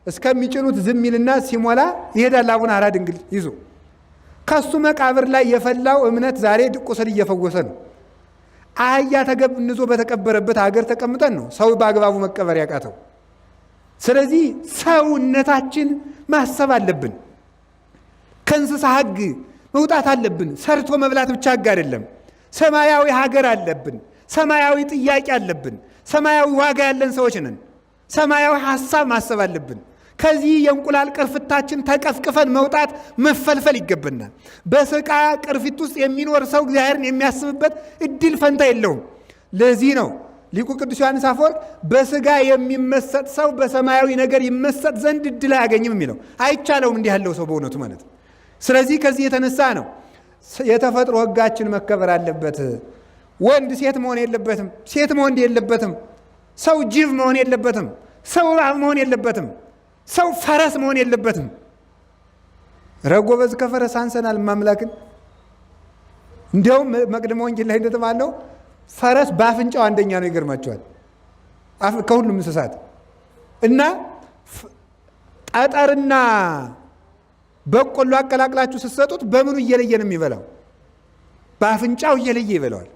እስከሚጭኑት ዝም ይልና ሲሞላ ይሄዳል። አቡነ ሐራ ድንግል ይዞ ከሱ መቃብር ላይ የፈላው እምነት ዛሬ ቁስል እየፈወሰ ነው። አህያ ተገንዞ በተቀበረበት ሀገር ተቀምጠን ነው ሰው በአግባቡ መቀበር ያቃተው። ስለዚህ ሰውነታችን ማሰብ አለብን። ከእንስሳ ሕግ መውጣት አለብን። ሰርቶ መብላት ብቻ ሕግ አይደለም። ሰማያዊ ሀገር አለብን። ሰማያዊ ጥያቄ አለብን። ሰማያዊ ዋጋ ያለን ሰዎች ነን። ሰማያዊ ሀሳብ ማሰብ አለብን። ከዚህ የእንቁላል ቅርፍታችን ተቀፍቅፈን መውጣት መፈልፈል ይገባናል። በስቃ ቅርፊት ውስጥ የሚኖር ሰው እግዚአብሔርን የሚያስብበት እድል ፈንታ የለውም። ለዚህ ነው ሊቁ ቅዱስ ዮሐንስ አፈወርቅ በስጋ የሚመሰጥ ሰው በሰማያዊ ነገር ይመሰጥ ዘንድ እድል አያገኝም የሚለው። አይቻለውም እንዲህ ያለው ሰው በእውነቱ ማለት ነው። ስለዚህ ከዚህ የተነሳ ነው የተፈጥሮ ሕጋችን መከበር አለበት። ወንድ ሴት መሆን የለበትም፣ ሴት ወንድ የለበትም። ሰው ጅብ መሆን የለበትም፣ ሰው እባብ መሆን የለበትም፣ ሰው ፈረስ መሆን የለበትም። ረጎበዝ ከፈረስ አንሰናል ማምላክን። እንዲያውም መቅድመ ወንጌል ላይ እንደተባለው ፈረስ በአፍንጫው አንደኛ ነው። ይገርማቸዋል ከሁሉም እንስሳት እና ጠጠርና በቆሎ አቀላቅላችሁ ስትሰጡት በምኑ እየለየ ነው የሚበላው? በአፍንጫው እየለየ ይበላዋል።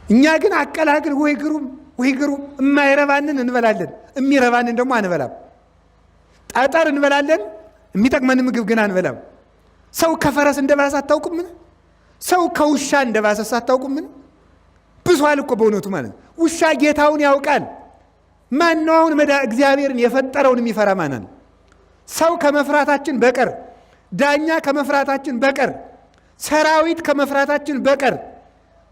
እኛ ግን አቀላቅል ወይ ግሩም ወይ ግሩም፣ የማይረባንን እንበላለን፣ የሚረባንን ደግሞ አንበላም። ጠጠር እንበላለን፣ የሚጠቅመን ምግብ ግን አንበላም። ሰው ከፈረስ እንደባሰ አታውቁምን? ሰው ከውሻ እንደባሰ አታውቁምን? ብሷል እኮ በእውነቱ ማለት ነው። ውሻ ጌታውን ያውቃል። ማን ነው አሁን እግዚአብሔርን የፈጠረውን የሚፈራ ማን ነው? ሰው ከመፍራታችን በቀር፣ ዳኛ ከመፍራታችን በቀር፣ ሰራዊት ከመፍራታችን በቀር፣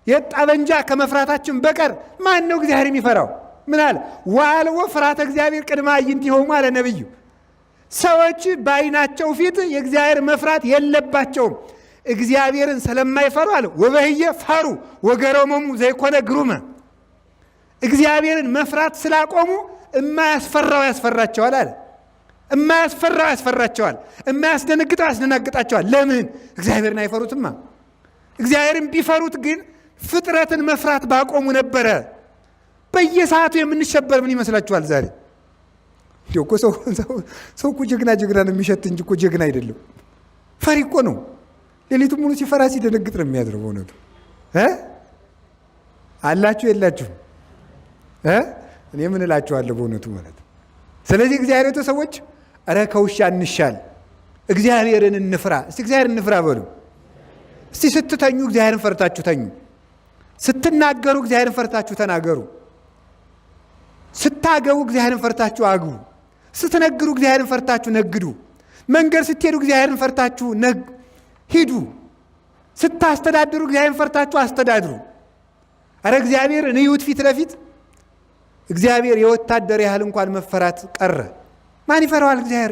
የጠበንጃ ከመፍራታችን በቀር ማን ነው እግዚአብሔር የሚፈራው? ምን አለ? ወአልቦ ፍርሃተ እግዚአብሔር ቅድመ አዕይንቲሆሙ አለ ነቢዩ። ሰዎች በዓይናቸው ፊት የእግዚአብሔር መፍራት የለባቸውም። እግዚአብሔርን ስለማይፈሩ አለ ወበህየ ፈሩ ወገረሞሙ ዘይኮነ ግሩመ። እግዚአብሔርን መፍራት ስላቆሙ እማያስፈራው ያስፈራቸዋል አለ። እማያስፈራው ያስፈራቸዋል፣ እማያስደነግጠው ያስደናግጣቸዋል። ለምን? እግዚአብሔርን አይፈሩትማ። እግዚአብሔርን ቢፈሩት ግን ፍጥረትን መፍራት ባቆሙ ነበረ። በየሰዓቱ የምንሸበር ምን ይመስላችኋል? ዛሬ እንዲያው እኮ ሰው እኮ ጀግና ጀግና ነው የሚሸት እንጂ እኮ ጀግና አይደለም። ፈሪ እኮ ነው። ሌሊቱን ሙሉ ሲፈራ ሲደነግጥ ነው የሚያድረው። በእውነቱ አላችሁ የላችሁም? እኔ ምን እላችኋለሁ በእውነቱ ማለት። ስለዚህ እግዚአብሔር ቤተሰቦች እረ ከውሻ እንሻል፣ እግዚአብሔርን እንፍራ። እስቲ እግዚአብሔርን እንፍራ በሉ። እስቲ ስትተኙ እግዚአብሔርን ፈርታችሁ ተኙ። ስትናገሩ እግዚአብሔርን ፈርታችሁ ተናገሩ። ስታገቡ እግዚአብሔርን ፈርታችሁ አግቡ። ስትነግዱ እግዚአብሔርን ፈርታችሁ ነግዱ። መንገድ ስትሄዱ እግዚአብሔርን ፈርታችሁ ሂዱ። ስታስተዳድሩ እግዚአብሔርን ፈርታችሁ አስተዳድሩ። አረ እግዚአብሔርን እዩት ፊት ለፊት። እግዚአብሔር የወታደር ያህል እንኳን መፈራት ቀረ። ማን ይፈራዋል እግዚአብሔር?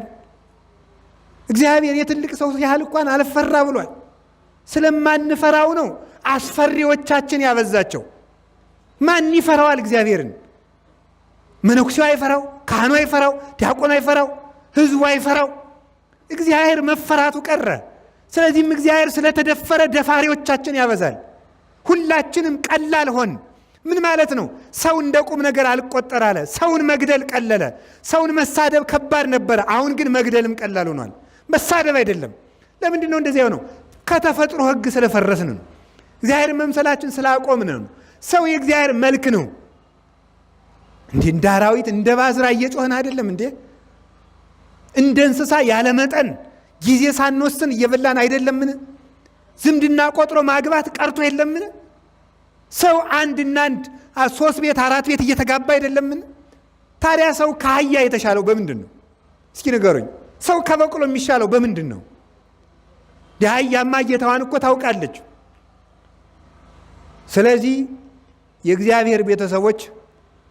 እግዚአብሔር የትልቅ ሰው ያህል እንኳን አልፈራ ብሏል። ስለማንፈራው ነው አስፈሪዎቻችን ያበዛቸው። ማን ይፈራዋል እግዚአብሔርን? መነኩሴው አይፈራው፣ ካህኑ አይፈራው፣ ዲያቆኑ አይፈራው፣ ሕዝቡ አይፈራው። እግዚአብሔር መፈራቱ ቀረ። ስለዚህም እግዚአብሔር ስለተደፈረ ደፋሪዎቻችን ያበዛል። ሁላችንም ቀላል ሆን። ምን ማለት ነው? ሰው እንደ ቁም ነገር አልቆጠር አለ። ሰውን መግደል ቀለለ። ሰውን መሳደብ ከባድ ነበረ። አሁን ግን መግደልም ቀላል ሆኗል። መሳደብ አይደለም። ለምንድን ነው እንደዚያ የሆነው? ከተፈጥሮ ሕግ ስለፈረስን ነው። እግዚአብሔር መምሰላችን ስላቆምን ነው። ሰው የእግዚአብሔር መልክ ነው። እንዴ እንደ አራዊት እንደ ባዝራ እየጮህን አይደለም እንዴ? እንደ እንስሳ ያለ መጠን ጊዜ ሳንወስን እየበላን አይደለምን? ዝምድና ቆጥሮ ማግባት ቀርቶ የለምን? ሰው አንድና አንድ 3 ቤት 4 ቤት እየተጋባ አይደለምን? ታዲያ ሰው ከአህያ የተሻለው በምንድን ነው? እስኪ ንገሩኝ። ሰው ከበቅሎ የሚሻለው በምንድን ነው? አህያማ ጌታዋን እኮ ታውቃለች። ስለዚህ የእግዚአብሔር ቤተሰቦች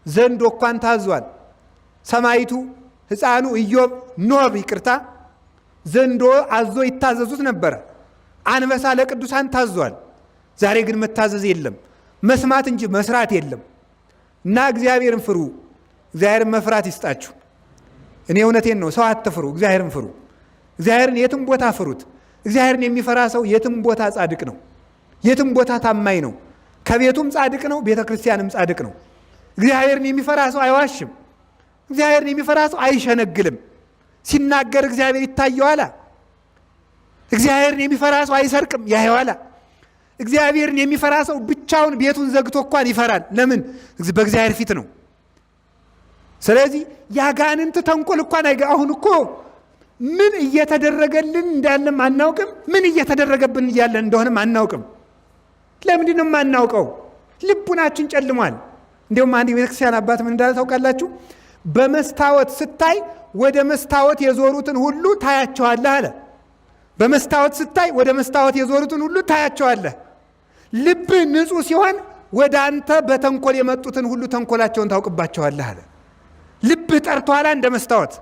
ዘንዶ እንኳን ታዟል። ሰማይቱ ሕፃኑ ኢዮብ ኖብ ይቅርታ ዘንዶ አዞ ይታዘዙት ነበረ። አንበሳ ለቅዱሳን ታዟል። ዛሬ ግን መታዘዝ የለም፣ መስማት እንጂ መስራት የለም። እና እግዚአብሔርን ፍሩ። እግዚአብሔርን መፍራት ይስጣችሁ። እኔ እውነቴን ነው። ሰው አትፍሩ፣ እግዚአብሔርን ፍሩ። እግዚአብሔርን የትም ቦታ ፍሩት። እግዚአብሔርን የሚፈራ ሰው የትም ቦታ ጻድቅ ነው፣ የትም ቦታ ታማኝ ነው። ከቤቱም ጻድቅ ነው፣ ቤተ ክርስቲያንም ጻድቅ ነው። እግዚአብሔርን የሚፈራ ሰው አይዋሽም። እግዚአብሔርን የሚፈራ ሰው አይሸነግልም። ሲናገር እግዚአብሔር ይታየዋል። እግዚአብሔርን የሚፈራ ሰው አይሰርቅም፣ ያየዋል። እግዚአብሔርን የሚፈራ ሰው ብቻውን ቤቱን ዘግቶ እንኳን ይፈራል። ለምን? በእግዚአብሔር ፊት ነው። ስለዚህ ያጋንንት ተንኮል እንኳን አሁን እኮ ምን እየተደረገልን እንዳለም አናውቅም። ምን እየተደረገብን እያለን እንደሆነም አናውቅም። ለምንድን ነው የማናውቀው? ልቡናችን ጨልሟል። እንዲሁም አንድ የቤተክርስቲያን አባት ምን እንዳለ ታውቃላችሁ? በመስታወት ስታይ ወደ መስታወት የዞሩትን ሁሉ ታያቸዋለህ አለ። በመስታወት ስታይ ወደ መስታወት የዞሩትን ሁሉ ታያቸዋለህ። ልብህ ንጹሕ ሲሆን ወደ አንተ በተንኮል የመጡትን ሁሉ ተንኮላቸውን ታውቅባቸዋለህ አለ። ልብህ ጠርቷላ እንደ መስታወት።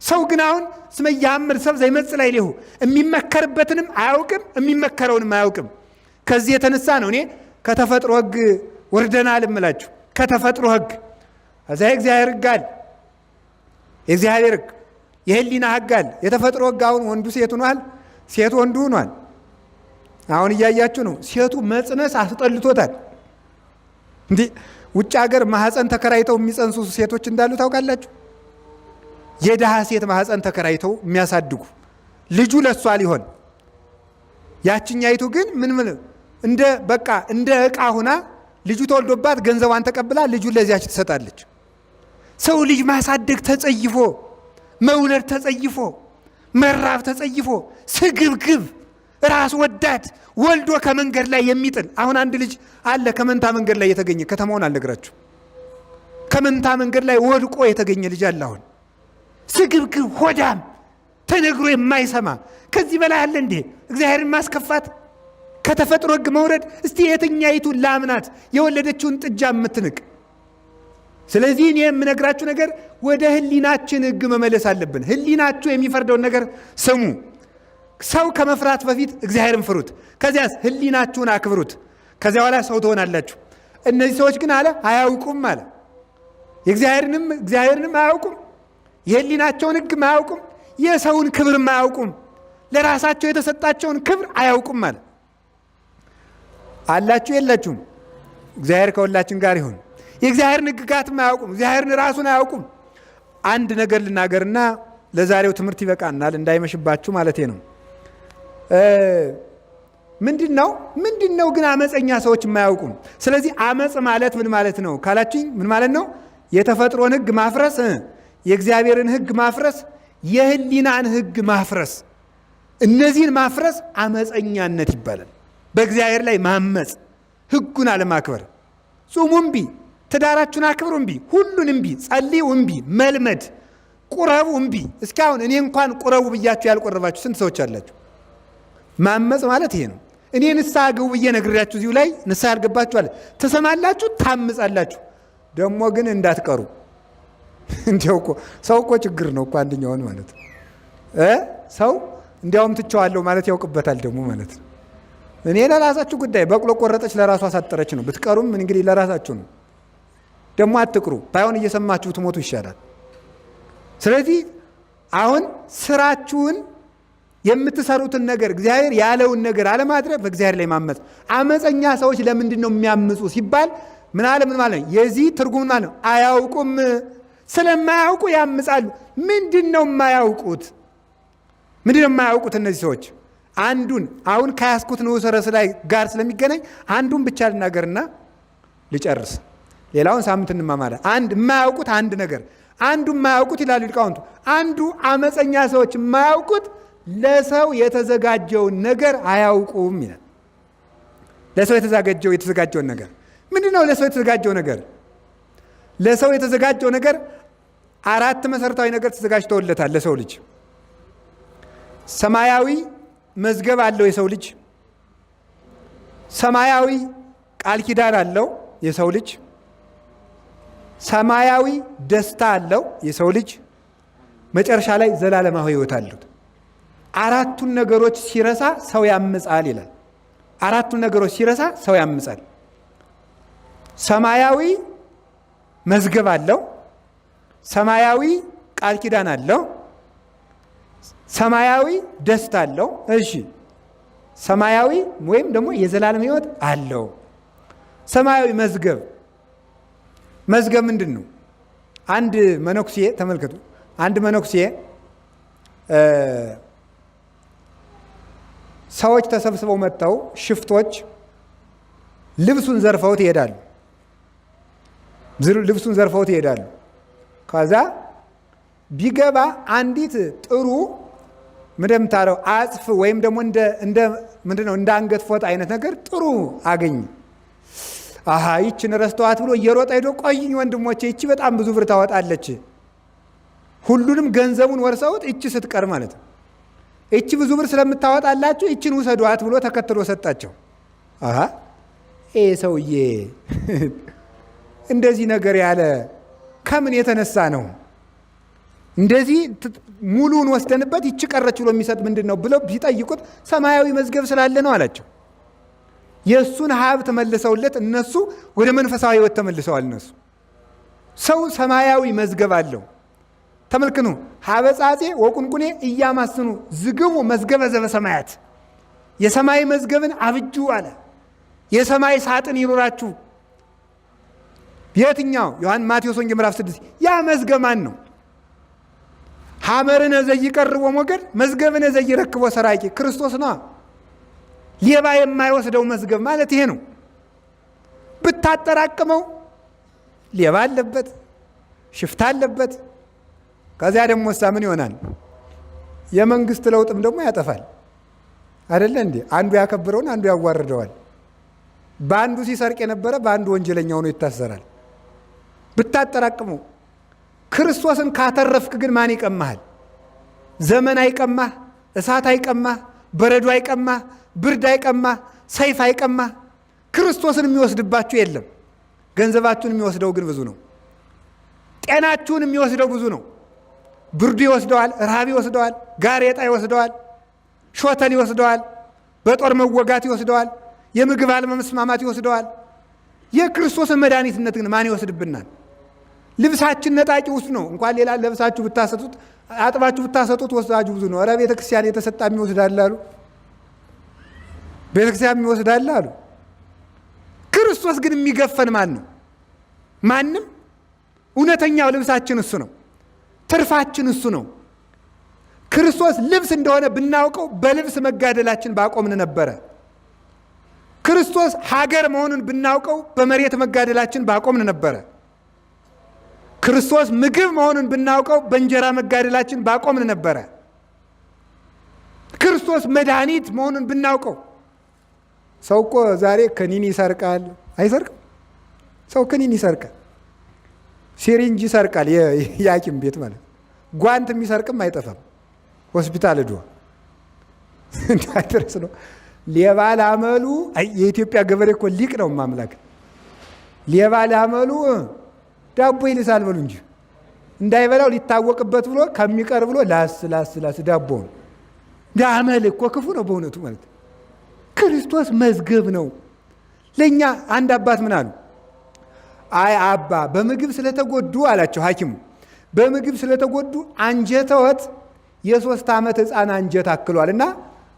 ሰው ግን አሁን እስመ ኢየአምር ሰብእ ዘይመጽእ ላዕሌሁ፣ የሚመከርበትንም አያውቅም፣ የሚመከረውንም አያውቅም። ከዚህ የተነሳ ነው እኔ ከተፈጥሮ ሕግ ወርደናል እምላችሁ። ከተፈጥሮ ሕግ እዛ የእግዚአብሔር ሕግ አለ፣ የእግዚአብሔር ሕግ የህሊና ሕግ አለ። የተፈጥሮ ሕግ አሁን ወንዱ ሴት ሆኗል፣ ሴት ወንዱ ሆኗል። አሁን እያያችሁ ነው። ሴቱ መጽነስ አስጠልቶታል። እንዲህ ውጭ ሀገር ማህፀን ተከራይተው የሚጸንሱ ሴቶች እንዳሉ ታውቃላችሁ? የድሃ ሴት ማህፀን ተከራይተው የሚያሳድጉ ልጁ ለሷ ሊሆን፣ ያችኛይቱ ግን ምን ምን እንደ በቃ እንደ ዕቃ ሁና ልጁ ተወልዶባት ገንዘቧን ተቀብላ ልጁን ለዚያች ትሰጣለች። ሰው ልጅ ማሳደግ ተጸይፎ፣ መውለድ ተጸይፎ፣ መራብ ተጸይፎ፣ ስግብግብ፣ ራስ ወዳድ፣ ወልዶ ከመንገድ ላይ የሚጥል። አሁን አንድ ልጅ አለ ከመንታ መንገድ ላይ የተገኘ፣ ከተማውን አልነግራችሁ፣ ከመንታ መንገድ ላይ ወድቆ የተገኘ ልጅ አለ። አሁን ስግብግብ፣ ሆዳም፣ ተነግሮ የማይሰማ። ከዚህ በላይ አለ እንዴ? እግዚአብሔርን ማስከፋት፣ ከተፈጥሮ ሕግ መውረድ። እስቲ የትኛይቱ ላም ናት የወለደችውን ጥጃ የምትንቅ? ስለዚህ እኔ የምነግራችሁ ነገር ወደ ሕሊናችን ሕግ መመለስ አለብን። ሕሊናችሁ የሚፈርደውን ነገር ስሙ። ሰው ከመፍራት በፊት እግዚአብሔርን ፍሩት። ከዚያስ ሕሊናችሁን አክብሩት። ከዚያ በኋላ ሰው ትሆናላችሁ። እነዚህ ሰዎች ግን አለ አያውቁም አለ። እግዚአብሔርንም አያውቁም፣ የሕሊናቸውን ሕግም አያውቁም፣ የሰውን ክብርም አያውቁም፣ ለራሳቸው የተሰጣቸውን ክብር አያውቁም አለ። አላችሁ የላችሁም? እግዚአብሔር ከሁላችን ጋር ይሁን። የእግዚአብሔርን ሕግጋትም አያውቁም፣ እግዚአብሔርን ራሱን አያውቁም። አንድ ነገር ልናገርና ለዛሬው ትምህርት ይበቃናል፣ እንዳይመሽባችሁ ማለቴ ነው። ምንድን ነው ግን አመፀኛ ሰዎች የማያውቁም? ስለዚህ አመፅ ማለት ምን ማለት ነው ካላችኝ፣ ምን ማለት ነው? የተፈጥሮን ሕግ ማፍረስ፣ የእግዚአብሔርን ሕግ ማፍረስ፣ የህሊናን ሕግ ማፍረስ። እነዚህን ማፍረስ አመፀኛነት ይባላል። በእግዚአብሔር ላይ ማመፅ፣ ሕጉን አለማክበር፣ ጹሙ እምቢ፣ ትዳራችሁን አክብሩ እምቢ፣ ሁሉን እምቢ፣ ጸልዩ እምቢ፣ መልመድ፣ ቁረቡ እምቢ። እስኪ አሁን እኔ እንኳን ቁረቡ ብያችሁ ያልቆረባችሁ ስንት ሰዎች አላችሁ? ማመፅ ማለት ይሄ ነው። እኔ ንስሐ ግቡ ብዬ ነግሬያችሁ እዚሁ ላይ ንስሐ ያልገባችሁ አለ። ትሰማላችሁ፣ ታምጻላችሁ። ደግሞ ግን እንዳትቀሩ። እንዲያው እኮ ሰው እኮ ችግር ነው እኮ አንደኛውን ማለት ነው ሰው እንዲያውም ትቼዋለሁ ማለት ያውቅበታል ደግሞ ማለት ነው። እኔ ለራሳችሁ ጉዳይ፣ በቅሎ ቆረጠች ለራሷ አሳጠረች ነው። ብትቀሩም እንግዲህ ለራሳችሁ ነው። ደግሞ አትቅሩ፣ ባይሆን እየሰማችሁ ትሞቱ ይሻላል። ስለዚህ አሁን ስራችሁን የምትሰሩትን ነገር እግዚአብሔር ያለውን ነገር አለማድረግ በእግዚአብሔር ላይ ማመፅ። አመፀኛ ሰዎች ለምንድን ነው የሚያምፁ ሲባል ምን አለ? ምን ማለት ነው? የዚህ ትርጉም ማለት ነው አያውቁም። ስለማያውቁ ያምጻሉ። ምንድን ነው የማያውቁት? ምንድን ነው የማያውቁት እነዚህ ሰዎች? አንዱን አሁን ከያዝኩት ንዑስ ርዕስ ላይ ጋር ስለሚገናኝ አንዱን ብቻ ልናገርና ልጨርስ። ሌላውን ሳምንት እንማማለን። አንድ የማያውቁት አንድ ነገር፣ አንዱ የማያውቁት ይላሉ ሊቃውንቱ፣ አንዱ አመፀኛ ሰዎች የማያውቁት ለሰው የተዘጋጀውን ነገር አያውቁም ይላል። ለሰው የተዘጋጀውን ነገር ምንድን ነው? ለሰው የተዘጋጀው ነገር፣ ለሰው የተዘጋጀው ነገር አራት መሰረታዊ ነገር ተዘጋጅተውለታል። ለሰው ልጅ ሰማያዊ መዝገብ አለው የሰው ልጅ። ሰማያዊ ቃል ኪዳን አለው የሰው ልጅ። ሰማያዊ ደስታ አለው የሰው ልጅ። መጨረሻ ላይ ዘላለማዊ ሕይወት አሉት። አራቱን ነገሮች ሲረሳ ሰው ያምጻል ይላል። አራቱን ነገሮች ሲረሳ ሰው ያምጻል። ሰማያዊ መዝገብ አለው። ሰማያዊ ቃል ኪዳን አለው። ሰማያዊ ደስታ አለው። እሺ፣ ሰማያዊ ወይም ደግሞ የዘላለም ሕይወት አለው። ሰማያዊ መዝገብ፣ መዝገብ ምንድን ነው? አንድ መነኩሴ ተመልከቱ። አንድ መነኩሴ ሰዎች ተሰብስበው መጥተው ሽፍቶች ልብሱን ዘርፈውት ይሄዳሉ። ልብሱን ዘርፈውት ይሄዳሉ። ከዛ ቢገባ አንዲት ጥሩ ምንድን አጽፍ ወይም ደግሞ እንደ ምንድን ነው እንደ አንገት ፎጣ አይነት ነገር ጥሩ አገኘ። አሃ፣ ይችን ረስተዋት ብሎ እየሮጠ ሄዶ ቆይኝ ወንድሞቼ፣ ይቺ በጣም ብዙ ብር ታወጣለች። ሁሉንም ገንዘቡን ወርሰውት ይቺ ስትቀር ማለት ነው። ይቺ ብዙ ብር ስለምታወጣላችሁ ይችን ውሰዷት ብሎ ተከትሎ ሰጣቸው። አሃ፣ ይሄ ሰውዬ እንደዚህ ነገር ያለ ከምን የተነሳ ነው? እንደዚህ ሙሉን ወስደንበት ይቺ ቀረች ብሎ የሚሰጥ ምንድን ነው ብለው ቢጠይቁት ሰማያዊ መዝገብ ስላለ ነው አላቸው። የእሱን ሀብት መልሰውለት እነሱ ወደ መንፈሳዊ ሕይወት ተመልሰዋል። እነሱ ሰው ሰማያዊ መዝገብ አለው። ተመልክኑ፣ ሀበጻጼ ወቁንቁኔ እያማስኑ ዝግቡ መዝገበ ዘበሰማያት። የሰማይ መዝገብን አብጁ አለ። የሰማይ ሳጥን ይኑራችሁ። የትኛው? ዮሐን ማቴዎስ ወንጌል ምዕራፍ 6። ያ መዝገብ ማን ነው? ሐመርነ ዘይቀርቦ ሞገድ መዝገብነ ዘይረክቦ ሰራቂ፣ ክርስቶስ ነዋ። ሌባ የማይወስደው መዝገብ ማለት ይሄ ነው። ብታጠራቅመው ሌባ አለበት፣ ሽፍታ አለበት። ከዚያ ደግሞ እሳ ምን ይሆናል? የመንግስት ለውጥም ደግሞ ያጠፋል። አይደለ እንዴ? አንዱ ያከብረውን አንዱ ያዋርደዋል። በአንዱ ሲሰርቅ የነበረ በአንዱ ወንጀለኛ ሆኖ ይታሰራል። ብታጠራቅመው ክርስቶስን ካተረፍክ ግን ማን ይቀማሃል? ዘመን አይቀማህ፣ እሳት አይቀማህ፣ በረዶ አይቀማህ፣ ብርድ አይቀማህ፣ ሰይፍ አይቀማህ። ክርስቶስን የሚወስድባችሁ የለም። ገንዘባችሁን የሚወስደው ግን ብዙ ነው። ጤናችሁን የሚወስደው ብዙ ነው። ብርዱ ይወስደዋል፣ ረሃብ ይወስደዋል፣ ጋሬጣ ይወስደዋል፣ ሾተል ይወስደዋል፣ በጦር መወጋት ይወስደዋል፣ የምግብ አለመስማማት ይወስደዋል። የክርስቶስን መድኃኒትነት ግን ማን ይወስድብናል? ልብሳችን ነጣቂ ውስጥ ነው። እንኳን ሌላ ለብሳችሁ ብታሰጡት አጥባችሁ ብታሰጡት ወሳጁ ብዙ ነው። ኧረ ቤተ ክርስቲያን የተሰጣ የሚወስዳል አሉ። ቤተ ክርስቲያን የሚወስዳል አሉ። ክርስቶስ ግን የሚገፈን ማን ነው? ማንም። እውነተኛው ልብሳችን እሱ ነው። ትርፋችን እሱ ነው። ክርስቶስ ልብስ እንደሆነ ብናውቀው በልብስ መጋደላችን ባቆምን ነበረ። ክርስቶስ ሀገር መሆኑን ብናውቀው በመሬት መጋደላችን ባቆምን ነበረ። ክርስቶስ ምግብ መሆኑን ብናውቀው በእንጀራ መጋደላችን ባቆምን ነበረ። ክርስቶስ መድኃኒት መሆኑን ብናውቀው፣ ሰው እኮ ዛሬ ክኒን ይሰርቃል። አይሰርቅም? ሰው ክኒን ይሰርቃል፣ syringe ይሰርቃል። የሐኪም ቤት ማለት ጓንት የሚሰርቅም አይጠፋም። ሆስፒታል ሄዶ እንዳይደርስ ነው። ሌባ ላመሉ። የኢትዮጵያ ገበሬ እኮ ሊቅ ነው። ማምላክ ሌባ ላመሉ ዳቦ ይልሳል በሉ እንጂ እንዳይበላው ሊታወቅበት ብሎ ከሚቀር ብሎ ላስ ላስ ላስ ዳቦውን። እንደ አመል እኮ ክፉ ነው በእውነቱ ማለት። ክርስቶስ መዝገብ ነው ለእኛ። አንድ አባት ምን አሉ? አይ አባ፣ በምግብ ስለተጎዱ አላቸው ሐኪሙ፣ በምግብ ስለተጎዱ አንጀተወት የ3 ዓመት ሕፃን አንጀት አክሏል እና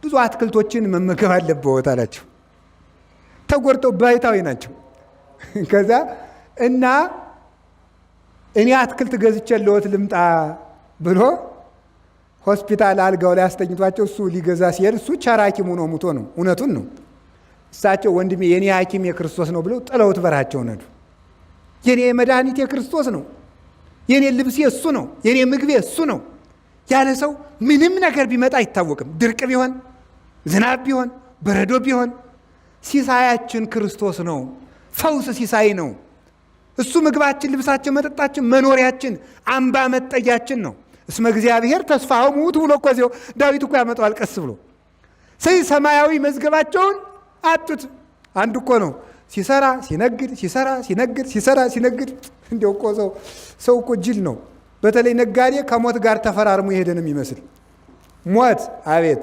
ብዙ አትክልቶችን መመገብ አለብዎት አላቸው። ተጎድተው ባይታዊ ናቸው። ከዛ እና እኔ አትክልት ገዝቼልዎት ልምጣ ብሎ ሆስፒታል አልጋው ላይ አስተኝቷቸው እሱ ሊገዛ ሲሄድ እሱ ቸር ሐኪም ሆኖ ሙቶ ነው። እውነቱን ነው። እሳቸው ወንድሜ የኔ ሐኪም የክርስቶስ ነው ብለው ጥለውት በረሃቸውን ሄዱ። የኔ መድኃኒት የክርስቶስ ነው፣ የኔ ልብሴ እሱ ነው፣ የኔ ምግቤ እሱ ነው ያለ ሰው ምንም ነገር ቢመጣ አይታወቅም። ድርቅ ቢሆን፣ ዝናብ ቢሆን፣ በረዶ ቢሆን ሲሳያችን ክርስቶስ ነው። ፈውስ ሲሳይ ነው። እሱ ምግባችን፣ ልብሳችን፣ መጠጣችን፣ መኖሪያችን፣ አምባ መጠጊያችን ነው። እስመ እግዚአብሔር ተስፋሆሙ ውእቱ ብሎ እኮ እዚያው ዳዊት እኮ ያመጣዋል ቀስ ብሎ። ስለዚህ ሰማያዊ መዝገባቸውን አጡት። አንዱ እኮ ነው ሲሰራ ሲነግድ፣ ሲሰራ ሲነግድ፣ ሲሰራ ሲነግድ። እንዲያው እኮ ሰው እኮ ጅል ነው። በተለይ ነጋዴ ከሞት ጋር ተፈራርሞ የሄደ ነው የሚመስል። ሞት አቤት፣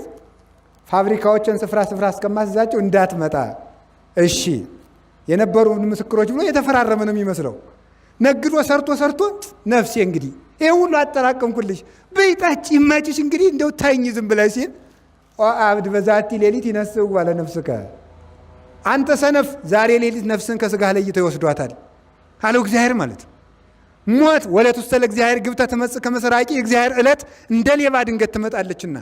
ፋብሪካዎችን ስፍራ ስፍራ እስከማስይዛቸው እንዳትመጣ እሺ የነበሩ ምስክሮች ብሎ የተፈራረመ ነው የሚመስለው። ነግዶ ሰርቶ ሰርቶ ነፍሴ እንግዲህ ይሄ ሁሉ አጠራቀምኩልሽ በይ ጠጪ ይመችሽ እንግዲህ እንደው ተኝ ዝም ብለሽ ሲል፣ ኦ አብድ በዛቲ ሌሊት ይነስው አለ ነፍስከ፣ አንተ ሰነፍ ዛሬ ሌሊት ነፍስን ከስጋህ ለይተው ይወስዷታል አለው እግዚአብሔር ማለት። ሞት ወለት ውስተ ለእግዚአብሔር ግብተ ትመጽእ ከመ ሰራቂ፣ የእግዚአብሔር ዕለት እንደ ሌባ ድንገት ትመጣለችና።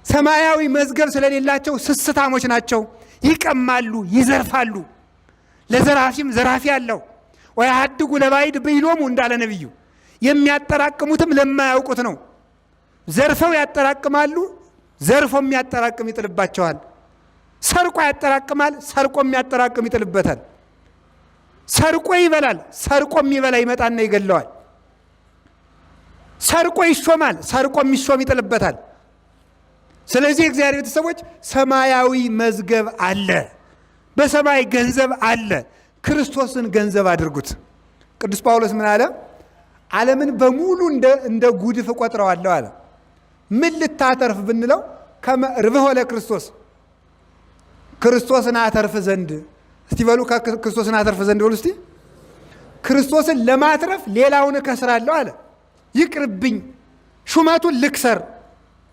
ሰማያዊ መዝገብ ስለሌላቸው ስስታሞች ናቸው። ይቀማሉ፣ ይዘርፋሉ። ለዘራፊም ዘራፊ አለው። ወያድጉ ለባዕድ ብኢሎሙ እንዳለ ነቢዩ፣ የሚያጠራቅሙትም ለማያውቁት ነው። ዘርፈው ያጠራቅማሉ፣ ዘርፎ የሚያጠራቅም ይጥልባቸዋል። ሰርቆ ያጠራቅማል፣ ሰርቆ የሚያጠራቅም ይጥልበታል። ሰርቆ ይበላል፣ ሰርቆ የሚበላ ይመጣና ይገለዋል። ሰርቆ ይሾማል፣ ሰርቆ የሚሾም ይጥልበታል። ስለዚህ እግዚአብሔር ቤተሰቦች ሰማያዊ መዝገብ አለ፣ በሰማይ ገንዘብ አለ። ክርስቶስን ገንዘብ አድርጉት። ቅዱስ ጳውሎስ ምን አለ? ዓለምን በሙሉ እንደ ጉድፍ እቆጥረዋለሁ አለ። ምን ልታተርፍ ብንለው ከመ ርብሖ ለክርስቶስ፣ ክርስቶስን አተርፍ ዘንድ። እስቲ በሉ ክርስቶስን አተርፍ ዘንድ በሉ እስቲ። ክርስቶስን ለማትረፍ ሌላውን እከስራለሁ አለ። ይቅርብኝ፣ ሹመቱን ልክሰር፣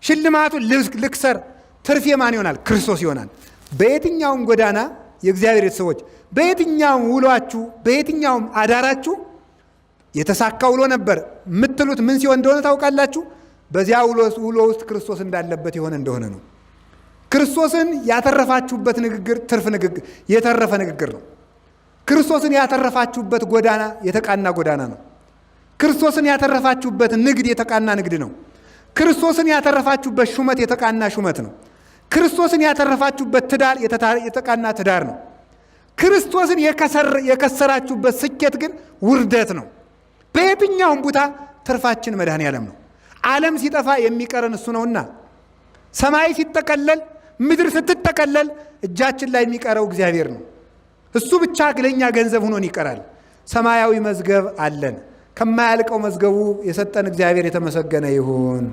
ሽልማቱን ልክሰር፣ ትርፍ የማን ይሆናል? ክርስቶስ ይሆናል። በየትኛውም ጎዳና የእግዚአብሔር ቤተሰቦች፣ በየትኛውም ውሏችሁ፣ በየትኛውም አዳራችሁ የተሳካ ውሎ ነበር የምትሉት ምን ሲሆን እንደሆነ ታውቃላችሁ? በዚያ ውሎ ውስጥ ክርስቶስ እንዳለበት የሆነ እንደሆነ ነው። ክርስቶስን ያተረፋችሁበት ንግግር ትርፍ ንግግር፣ የተረፈ ንግግር ነው። ክርስቶስን ያተረፋችሁበት ጎዳና የተቃና ጎዳና ነው። ክርስቶስን ያተረፋችሁበት ንግድ የተቃና ንግድ ነው። ክርስቶስን ያተረፋችሁበት ሹመት የተቃና ሹመት ነው። ክርስቶስን ያተረፋችሁበት ትዳር የተቃና ትዳር ነው። ክርስቶስን የከሰራችሁበት ስኬት ግን ውርደት ነው። በየትኛውም ቦታ ትርፋችን መድኃኔ ዓለም ነው። ዓለም ሲጠፋ የሚቀረን እሱ ነውና፣ ሰማይ ሲጠቀለል፣ ምድር ስትጠቀለል እጃችን ላይ የሚቀረው እግዚአብሔር ነው። እሱ ብቻ ለእኛ ገንዘብ ሆኖን ይቀራል። ሰማያዊ መዝገብ አለን። ከማያልቀው መዝገቡ የሰጠን እግዚአብሔር የተመሰገነ ይሁን።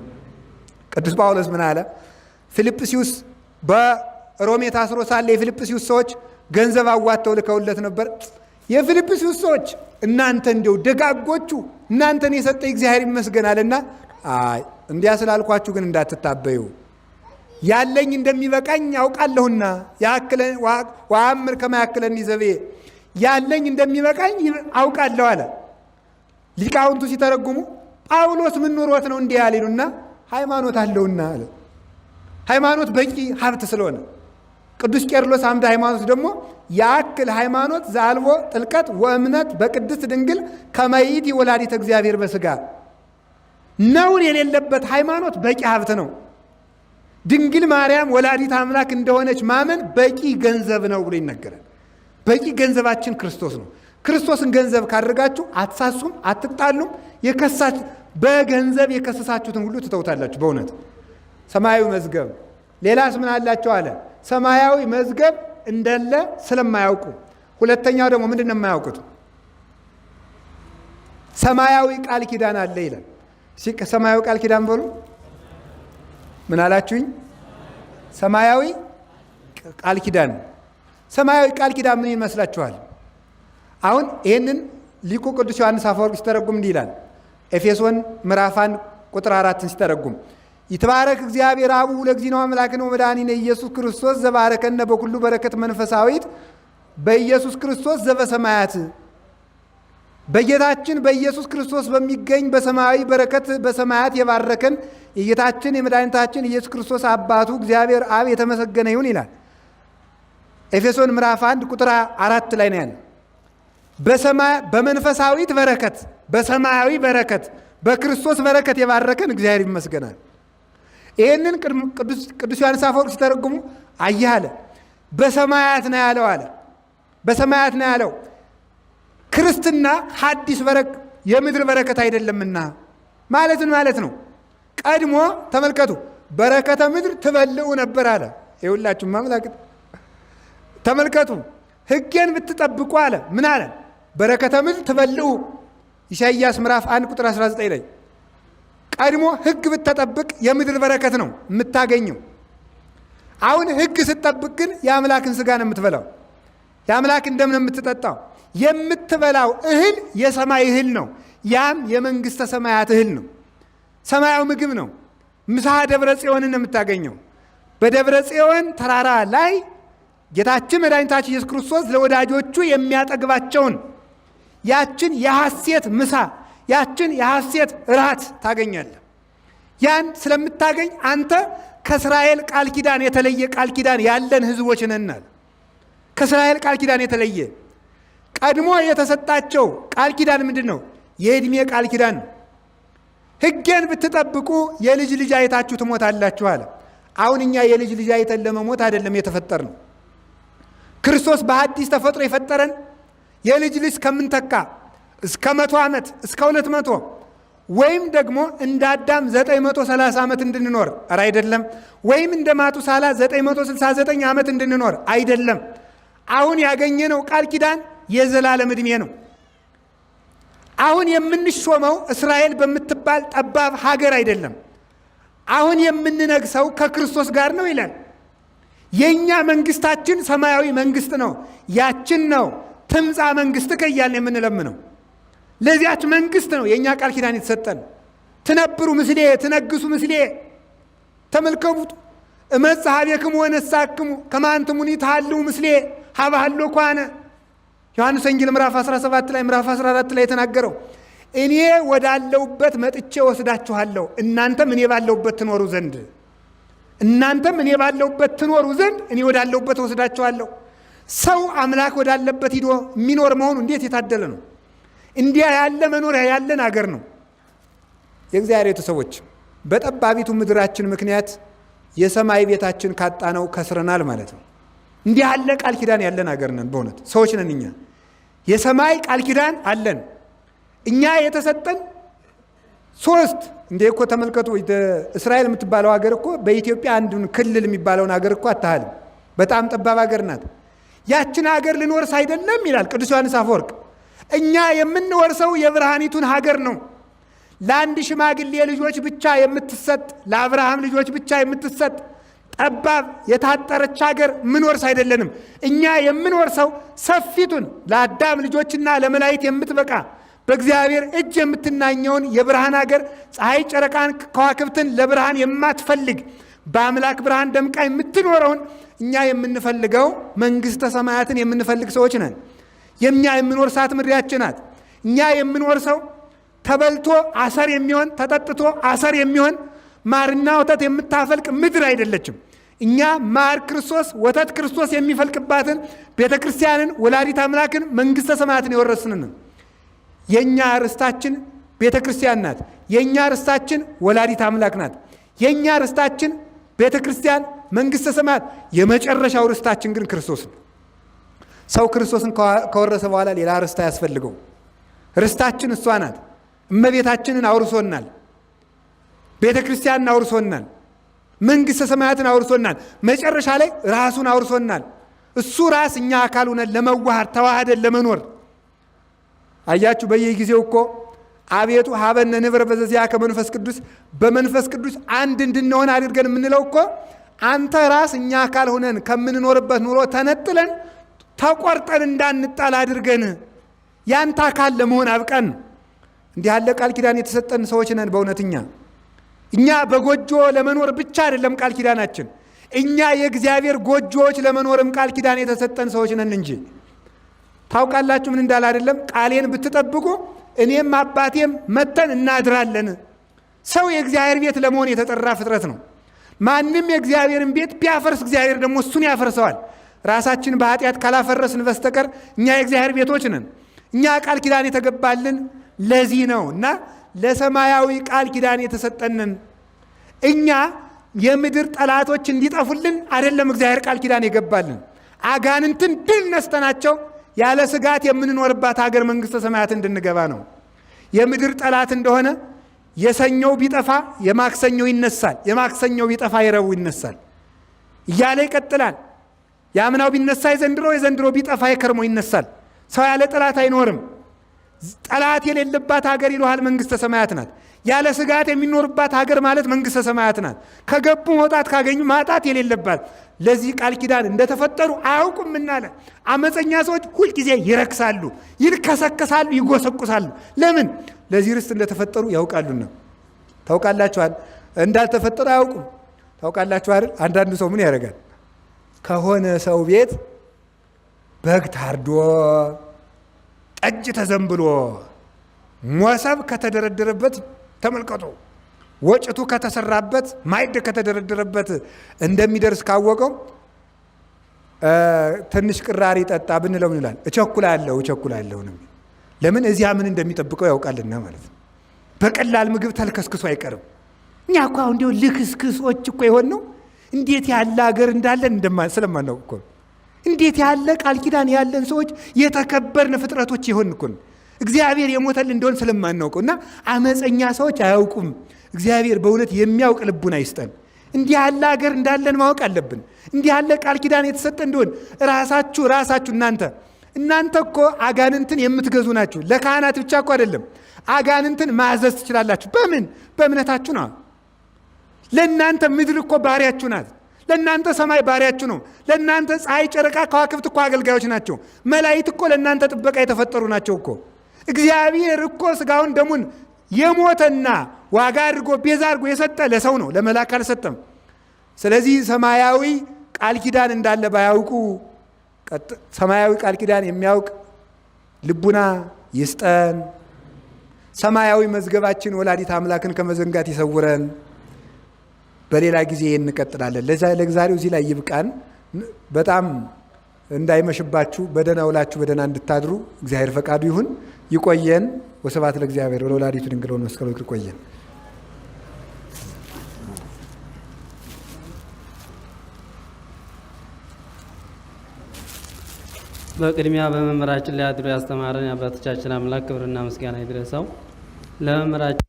ቅዱስ ጳውሎስ ምን አለ? ፊልጵስዩስ በሮሜ ታስሮ ሳለ የፊልጵስዩስ ሰዎች ገንዘብ አዋጥተው ልከውለት ነበር። የፊልጵስዩስ ሰዎች እናንተ እንዲው ደጋጎቹ እናንተን የሰጠ እግዚአብሔር ይመስገናልና፣ አይ እንዲያ ስላልኳችሁ ግን እንዳትታበዩ ያለኝ እንደሚበቃኝ ያውቃለሁና ወአምር ከመ ያክለኒ ዘብዬ ያለኝ እንደሚበቃኝ አውቃለሁ አለ። ሊቃውንቱ ሲተረጉሙ ጳውሎስ ምን ኑሮት ነው እንዲህ ያለ ይሉና ሃይማኖት አለውና አለ። ሃይማኖት በቂ ሀብት ስለሆነ ቅዱስ ቄርሎስ አምደ ሃይማኖት ደግሞ ያክል ሃይማኖት ዘአልቦ ጥልቀት ወእምነት በቅድስት ድንግል ከመይት ወላዲተ እግዚአብሔር በስጋ ነውር የሌለበት ሃይማኖት በቂ ሀብት ነው። ድንግል ማርያም ወላዲት አምላክ እንደሆነች ማመን በቂ ገንዘብ ነው ብሎ ይነገራል። በቂ ገንዘባችን ክርስቶስ ነው። ክርስቶስን ገንዘብ ካደረጋችሁ አትሳሱም፣ አትጣሉም። በገንዘብ የከሰሳችሁትን ሁሉ ትተውታላችሁ። በእውነት ሰማያዊ መዝገብ ሌላስ ምን አላቸው አለ። ሰማያዊ መዝገብ እንዳለ ስለማያውቁ። ሁለተኛው ደግሞ ምንድን ነው የማያውቁት? ሰማያዊ ቃል ኪዳን አለ ይላል። ሰማያዊ ቃል ኪዳን በሉ። ምን አላችሁኝ? ሰማያዊ ቃል ኪዳን። ሰማያዊ ቃል ኪዳን ምን ይመስላችኋል? አሁን ይህንን ሊቁ ቅዱስ ዮሐንስ አፈወርቅ ሲተረጉም እንዲህ ይላል። ኤፌሶን ምዕራፍ 1 ቁጥር 4 ሲተረጉም ይትባረክ እግዚአብሔር አቡ ለእግዚእነ አምላክነ ወመድኃኒነ ኢየሱስ ክርስቶስ ዘባረከነ በኩሉ በረከት መንፈሳዊት በኢየሱስ ክርስቶስ ዘበሰማያት። በጌታችን በኢየሱስ ክርስቶስ በሚገኝ በሰማያዊ በረከት በሰማያት የባረከን የጌታችን የመድኃኒታችን ኢየሱስ ክርስቶስ አባቱ እግዚአብሔር አብ የተመሰገነ ይሁን ይላል። ኤፌሶን ምዕራፍ 1 ቁጥር 4 ላይ ነው ያለ። በመንፈሳዊት በረከት በሰማያዊ በረከት በክርስቶስ በረከት የባረከን እግዚአብሔር ይመስገናል። ይህንን ቅዱስ ዮሐንስ አፈወርቅ ሲተረጉሙ አየህ አለ፣ በሰማያት ነው ያለው አለ። በሰማያት ነው ያለው። ክርስትና ሐዲስ በረከት የምድር በረከት አይደለምና ማለትን ማለት ነው። ቀድሞ ተመልከቱ፣ በረከተ ምድር ትበልዑ ነበር አለ። ይኸውላችሁ አምላክ ተመልከቱ፣ ሕጌን ብትጠብቁ አለ። ምን አለ? በረከተ ምድር ትበልዑ። ኢሳይያስ ምዕራፍ 1 ቁጥር 19 ላይ ቀድሞ ሕግ ብትጠብቅ የምድር በረከት ነው የምታገኘው። አሁን ሕግ ስትጠብቅ ግን የአምላክን ስጋ ነው የምትበላው፣ የአምላክን ደም ነው የምትጠጣው። የምትበላው እህል የሰማይ እህል ነው። ያም የመንግስተ ሰማያት እህል ነው። ሰማያዊ ምግብ ነው። ምሳሐ ደብረ ጽዮንን ነው የምታገኘው። በደብረ ጽዮን ተራራ ላይ ጌታችን መድኃኒታችን ኢየሱስ ክርስቶስ ለወዳጆቹ የሚያጠግባቸውን ያችን የሐሴት ምሳ ያችን የሐሴት እራት ታገኛለህ። ያን ስለምታገኝ አንተ ከእስራኤል ቃል ኪዳን የተለየ ቃል ኪዳን ያለን ህዝቦች ነናል። ከእስራኤል ቃል ኪዳን የተለየ ቀድሞ የተሰጣቸው ቃል ኪዳን ምንድን ነው? የዕድሜ ቃል ኪዳን ነው። ሕጌን ብትጠብቁ የልጅ ልጅ አይታችሁ ትሞታላችሁ አለ። አሁን እኛ የልጅ ልጅ አይተን ለመሞት አይደለም የተፈጠርነው። ክርስቶስ በሐዲስ ተፈጥሮ የፈጠረን የልጅ ልጅ ከምንተካ እስከ 100 ዓመት እስከ 200 ወይም ደግሞ እንደ አዳም 930 ዓመት እንድንኖር ኧረ አይደለም። ወይም እንደ ማቱሳላ 969 ዓመት እንድንኖር አይደለም። አሁን ያገኘነው ቃል ኪዳን የዘላለም ዕድሜ ነው። አሁን የምንሾመው እስራኤል በምትባል ጠባብ ሀገር አይደለም። አሁን የምንነግሰው ከክርስቶስ ጋር ነው ይላል። የኛ መንግስታችን ሰማያዊ መንግስት ነው። ያችን ነው ትምጻ መንግስትከ እያልን የምንለምነው። ለዚያች መንግስት ነው የኛ ቃል ኪዳን የተሰጠን። ትነብሩ ምስሌ ትነግሱ ምስሌ። ተመልከቱት። እመጽእ ኀቤክሙ ወነሳክሙ ከመ አንትሙኒ ተሃልዉ ምስሌ ሀበ ሀሎኩ አነ። ዮሐንስ ወንጌል ምዕራፍ 17 ላይ ምዕራፍ 14 ላይ የተናገረው እኔ ወዳለሁበት መጥቼ ወስዳችኋለሁ፣ እናንተም እኔ ባለሁበት ትኖሩ ዘንድ፣ እናንተም እኔ ባለሁበት ትኖሩ ዘንድ እኔ ወዳለሁበት ወስዳችኋለሁ። ሰው አምላክ ወዳለበት ሂዶ የሚኖር መሆኑ እንዴት የታደለ ነው! እንዲያ ያለ መኖሪያ ያለን አገር ነው። የእግዚአብሔር ቤተሰቦች፣ በጠባቢቱ ምድራችን ምክንያት የሰማይ ቤታችን ካጣነው ከስረናል ማለት ነው። እንዲህ ያለ ቃል ኪዳን ያለን አገር ነን። በእውነት ሰዎች ነን እኛ። የሰማይ ቃል ኪዳን አለን። እኛ የተሰጠን ሶስት እንዴ እኮ ተመልከቱ። እስራኤል የምትባለው ሀገር እኮ በኢትዮጵያ አንዱን ክልል የሚባለውን ሀገር እኮ አታህልም። በጣም ጠባብ ሀገር ናት። ያችን ሀገር ልንወርስ አይደለም ይላል ቅዱስ ዮሐንስ አፈወርቅ። እኛ የምንወርሰው የብርሃኒቱን ሀገር ነው። ለአንድ ሽማግሌ ልጆች ብቻ የምትሰጥ፣ ለአብርሃም ልጆች ብቻ የምትሰጥ ጠባብ የታጠረች ሀገር ምንወርስ አይደለንም። እኛ የምንወርሰው ሰፊቱን ለአዳም ልጆችና ለመላእክት የምትበቃ በእግዚአብሔር እጅ የምትናኘውን የብርሃን ሀገር፣ ፀሐይ፣ ጨረቃን፣ ከዋክብትን ለብርሃን የማትፈልግ በአምላክ ብርሃን ደምቃ የምትኖረውን እኛ የምንፈልገው መንግሥተ ሰማያትን የምንፈልግ ሰዎች ነን። የእኛ የምንወርሳት ምድራችን ናት። እኛ የምንወርሰው ተበልቶ አሰር የሚሆን፣ ተጠጥቶ አሰር የሚሆን፣ ማርና ወተት የምታፈልቅ ምድር አይደለችም። እኛ ማር ክርስቶስ ወተት ክርስቶስ የሚፈልቅባትን ቤተ ክርስቲያንን፣ ወላዲት አምላክን፣ መንግሥተ ሰማያትን የወረስንን። የእኛ ርስታችን ቤተ ክርስቲያን ናት። የእኛ ርስታችን ወላዲት አምላክ ናት። የእኛ ርስታችን ቤተ ክርስቲያን፣ መንግሥተ ሰማያት። የመጨረሻው ርስታችን ግን ክርስቶስ ነው። ሰው ክርስቶስን ከወረሰ በኋላ ሌላ ርስት አያስፈልገው። ርስታችን እሷ ናት። እመቤታችንን አውርሶናል። ቤተ ክርስቲያንን አውርሶናል። መንግሥተ ሰማያትን አውርሶናል። መጨረሻ ላይ ራሱን አውርሶናል። እሱ ራስ እኛ አካል ሆነን ለመዋሃድ ተዋህደን ለመኖር። አያችሁ፣ በየጊዜው እኮ አቤቱ ሀበነ ንብረ በዘዚያ ከመንፈስ ቅዱስ፣ በመንፈስ ቅዱስ አንድ እንድንሆን አድርገን የምንለው እኮ አንተ ራስ እኛ አካል ሆነን ከምንኖርበት ኑሮ ተነጥለን ተቆርጠን እንዳንጣል አድርገን ያንተ አካል ለመሆን አብቀን። እንዲህ ያለ ቃል ኪዳን የተሰጠን ሰዎች ነን። በእውነት እኛ በጎጆ ለመኖር ብቻ አይደለም ቃል ኪዳናችን። እኛ የእግዚአብሔር ጎጆዎች ለመኖርም ቃል ኪዳን የተሰጠን ሰዎች ነን እንጂ። ታውቃላችሁ ምን እንዳለ አይደለም? ቃሌን ብትጠብቁ እኔም አባቴም መተን እናድራለን። ሰው የእግዚአብሔር ቤት ለመሆን የተጠራ ፍጥረት ነው። ማንም የእግዚአብሔርን ቤት ቢያፈርስ እግዚአብሔር ደግሞ እሱን ያፈርሰዋል። ራሳችን በኃጢአት ካላፈረስን በስተቀር እኛ የእግዚአብሔር ቤቶች ነን። እኛ ቃል ኪዳን የተገባልን ለዚህ ነው እና ለሰማያዊ ቃል ኪዳን የተሰጠንን እኛ የምድር ጠላቶች እንዲጠፉልን አይደለም እግዚአብሔር ቃል ኪዳን የገባልን። አጋንንትን ድል ነስተናቸው ያለ ስጋት የምንኖርባት ሀገር መንግሥተ ሰማያት እንድንገባ ነው። የምድር ጠላት እንደሆነ የሰኞው ቢጠፋ የማክሰኞው ይነሳል፣ የማክሰኞው ቢጠፋ የረቡዕ ይነሳል እያለ ይቀጥላል። የአምናው ቢነሳ የዘንድሮ፣ የዘንድሮ ቢጠፋ የከርሞ ይነሳል። ሰው ያለ ጠላት አይኖርም። ጠላት የሌለባት ሀገር ይለሃል መንግሥተ ሰማያት ናት። ያለ ስጋት የሚኖርባት ሀገር ማለት መንግሥተ ሰማያት ናት። ከገቡ መውጣት ካገኙ ማጣት የሌለባት። ለዚህ ቃል ኪዳን እንደተፈጠሩ አያውቁም አለ። አመፀኛ ሰዎች ሁልጊዜ ይረክሳሉ፣ ይልከሰከሳሉ፣ ይጎሰቁሳሉ። ለምን? ለዚህ ርስት እንደተፈጠሩ ያውቃሉና። ታውቃላችኋል፣ እንዳልተፈጠሩ አያውቁም። ታውቃላችሁ አይደል? አንዳንዱ ሰው ምን ያደርጋል? ከሆነ ሰው ቤት በግ ታርዶ ጠጅ ተዘንብሎ ሞሰብ ከተደረደረበት፣ ተመልከቱ፣ ወጭቱ ከተሰራበት፣ ማዕድ ከተደረደረበት እንደሚደርስ ካወቀው ትንሽ ቅራሪ ጠጣ ብንለው ምን ይላል? እቸኩላለሁ፣ እቸኩላለሁ ነው። ለምን? እዚያ ምን እንደሚጠብቀው ያውቃልና ማለት ነው። በቀላል ምግብ ተልከስክሶ አይቀርም። እኛ እኮ አሁን እንዲሁ ልክስክሶች እኮ የሆን ነው። እንዴት ያለ ሀገር እንዳለን ስለማናውቅ እኮ ነው። እንዴት ያለ ቃል ኪዳን ያለን ሰዎች፣ የተከበርን ፍጥረቶች የሆን እኮ ነው። እግዚአብሔር የሞተልን እንደሆን ስለማናውቀው እና አመፀኛ ሰዎች አያውቁም። እግዚአብሔር በእውነት የሚያውቅ ልቡን አይስጠን። እንዲህ ያለ ሀገር እንዳለን ማወቅ አለብን። እንዲህ ያለ ቃል ኪዳን የተሰጠ እንደሆን ራሳችሁ ራሳችሁ እናንተ እኮ አጋንንትን የምትገዙ ናችሁ። ለካህናት ብቻ እኮ አይደለም፣ አጋንንትን ማዘዝ ትችላላችሁ። በምን? በእምነታችሁ ነው። ለእናንተ ምድር እኮ ባሪያችሁ ናት። ለእናንተ ሰማይ ባሪያችሁ ነው። ለእናንተ ፀሐይ፣ ጨረቃ፣ ከዋክብት እኮ አገልጋዮች ናቸው። መላእክት እኮ ለእናንተ ጥበቃ የተፈጠሩ ናቸው እኮ። እግዚአብሔር እኮ ስጋውን ደሙን የሞተና ዋጋ አድርጎ ቤዛ አድርጎ የሰጠ ለሰው ነው፣ ለመላክ አልሰጠም። ስለዚህ ሰማያዊ ቃል ኪዳን እንዳለ ባያውቁ ሰማያዊ ቃል ኪዳን የሚያውቅ ልቡና ይስጠን። ሰማያዊ መዝገባችን ወላዲት አምላክን ከመዘንጋት ይሰውረን። በሌላ ጊዜ እንቀጥላለን። ለዛሬው እዚህ ላይ ይብቃን። በጣም እንዳይመሽባችሁ በደህና ውላችሁ በደህና እንድታድሩ እግዚአብሔር ፈቃዱ ይሁን። ይቆየን። ወስብሐት ለእግዚአብሔር ወለወላዲቱ ድንግል ወለመስቀሉ ክቡር። ይቆየን። በቅድሚያ በመምህራችን ላይ አድሮ ያስተማረን የአባቶቻችን አምላክ ክብርና ምስጋና ይድረሰው። ለመምህራችን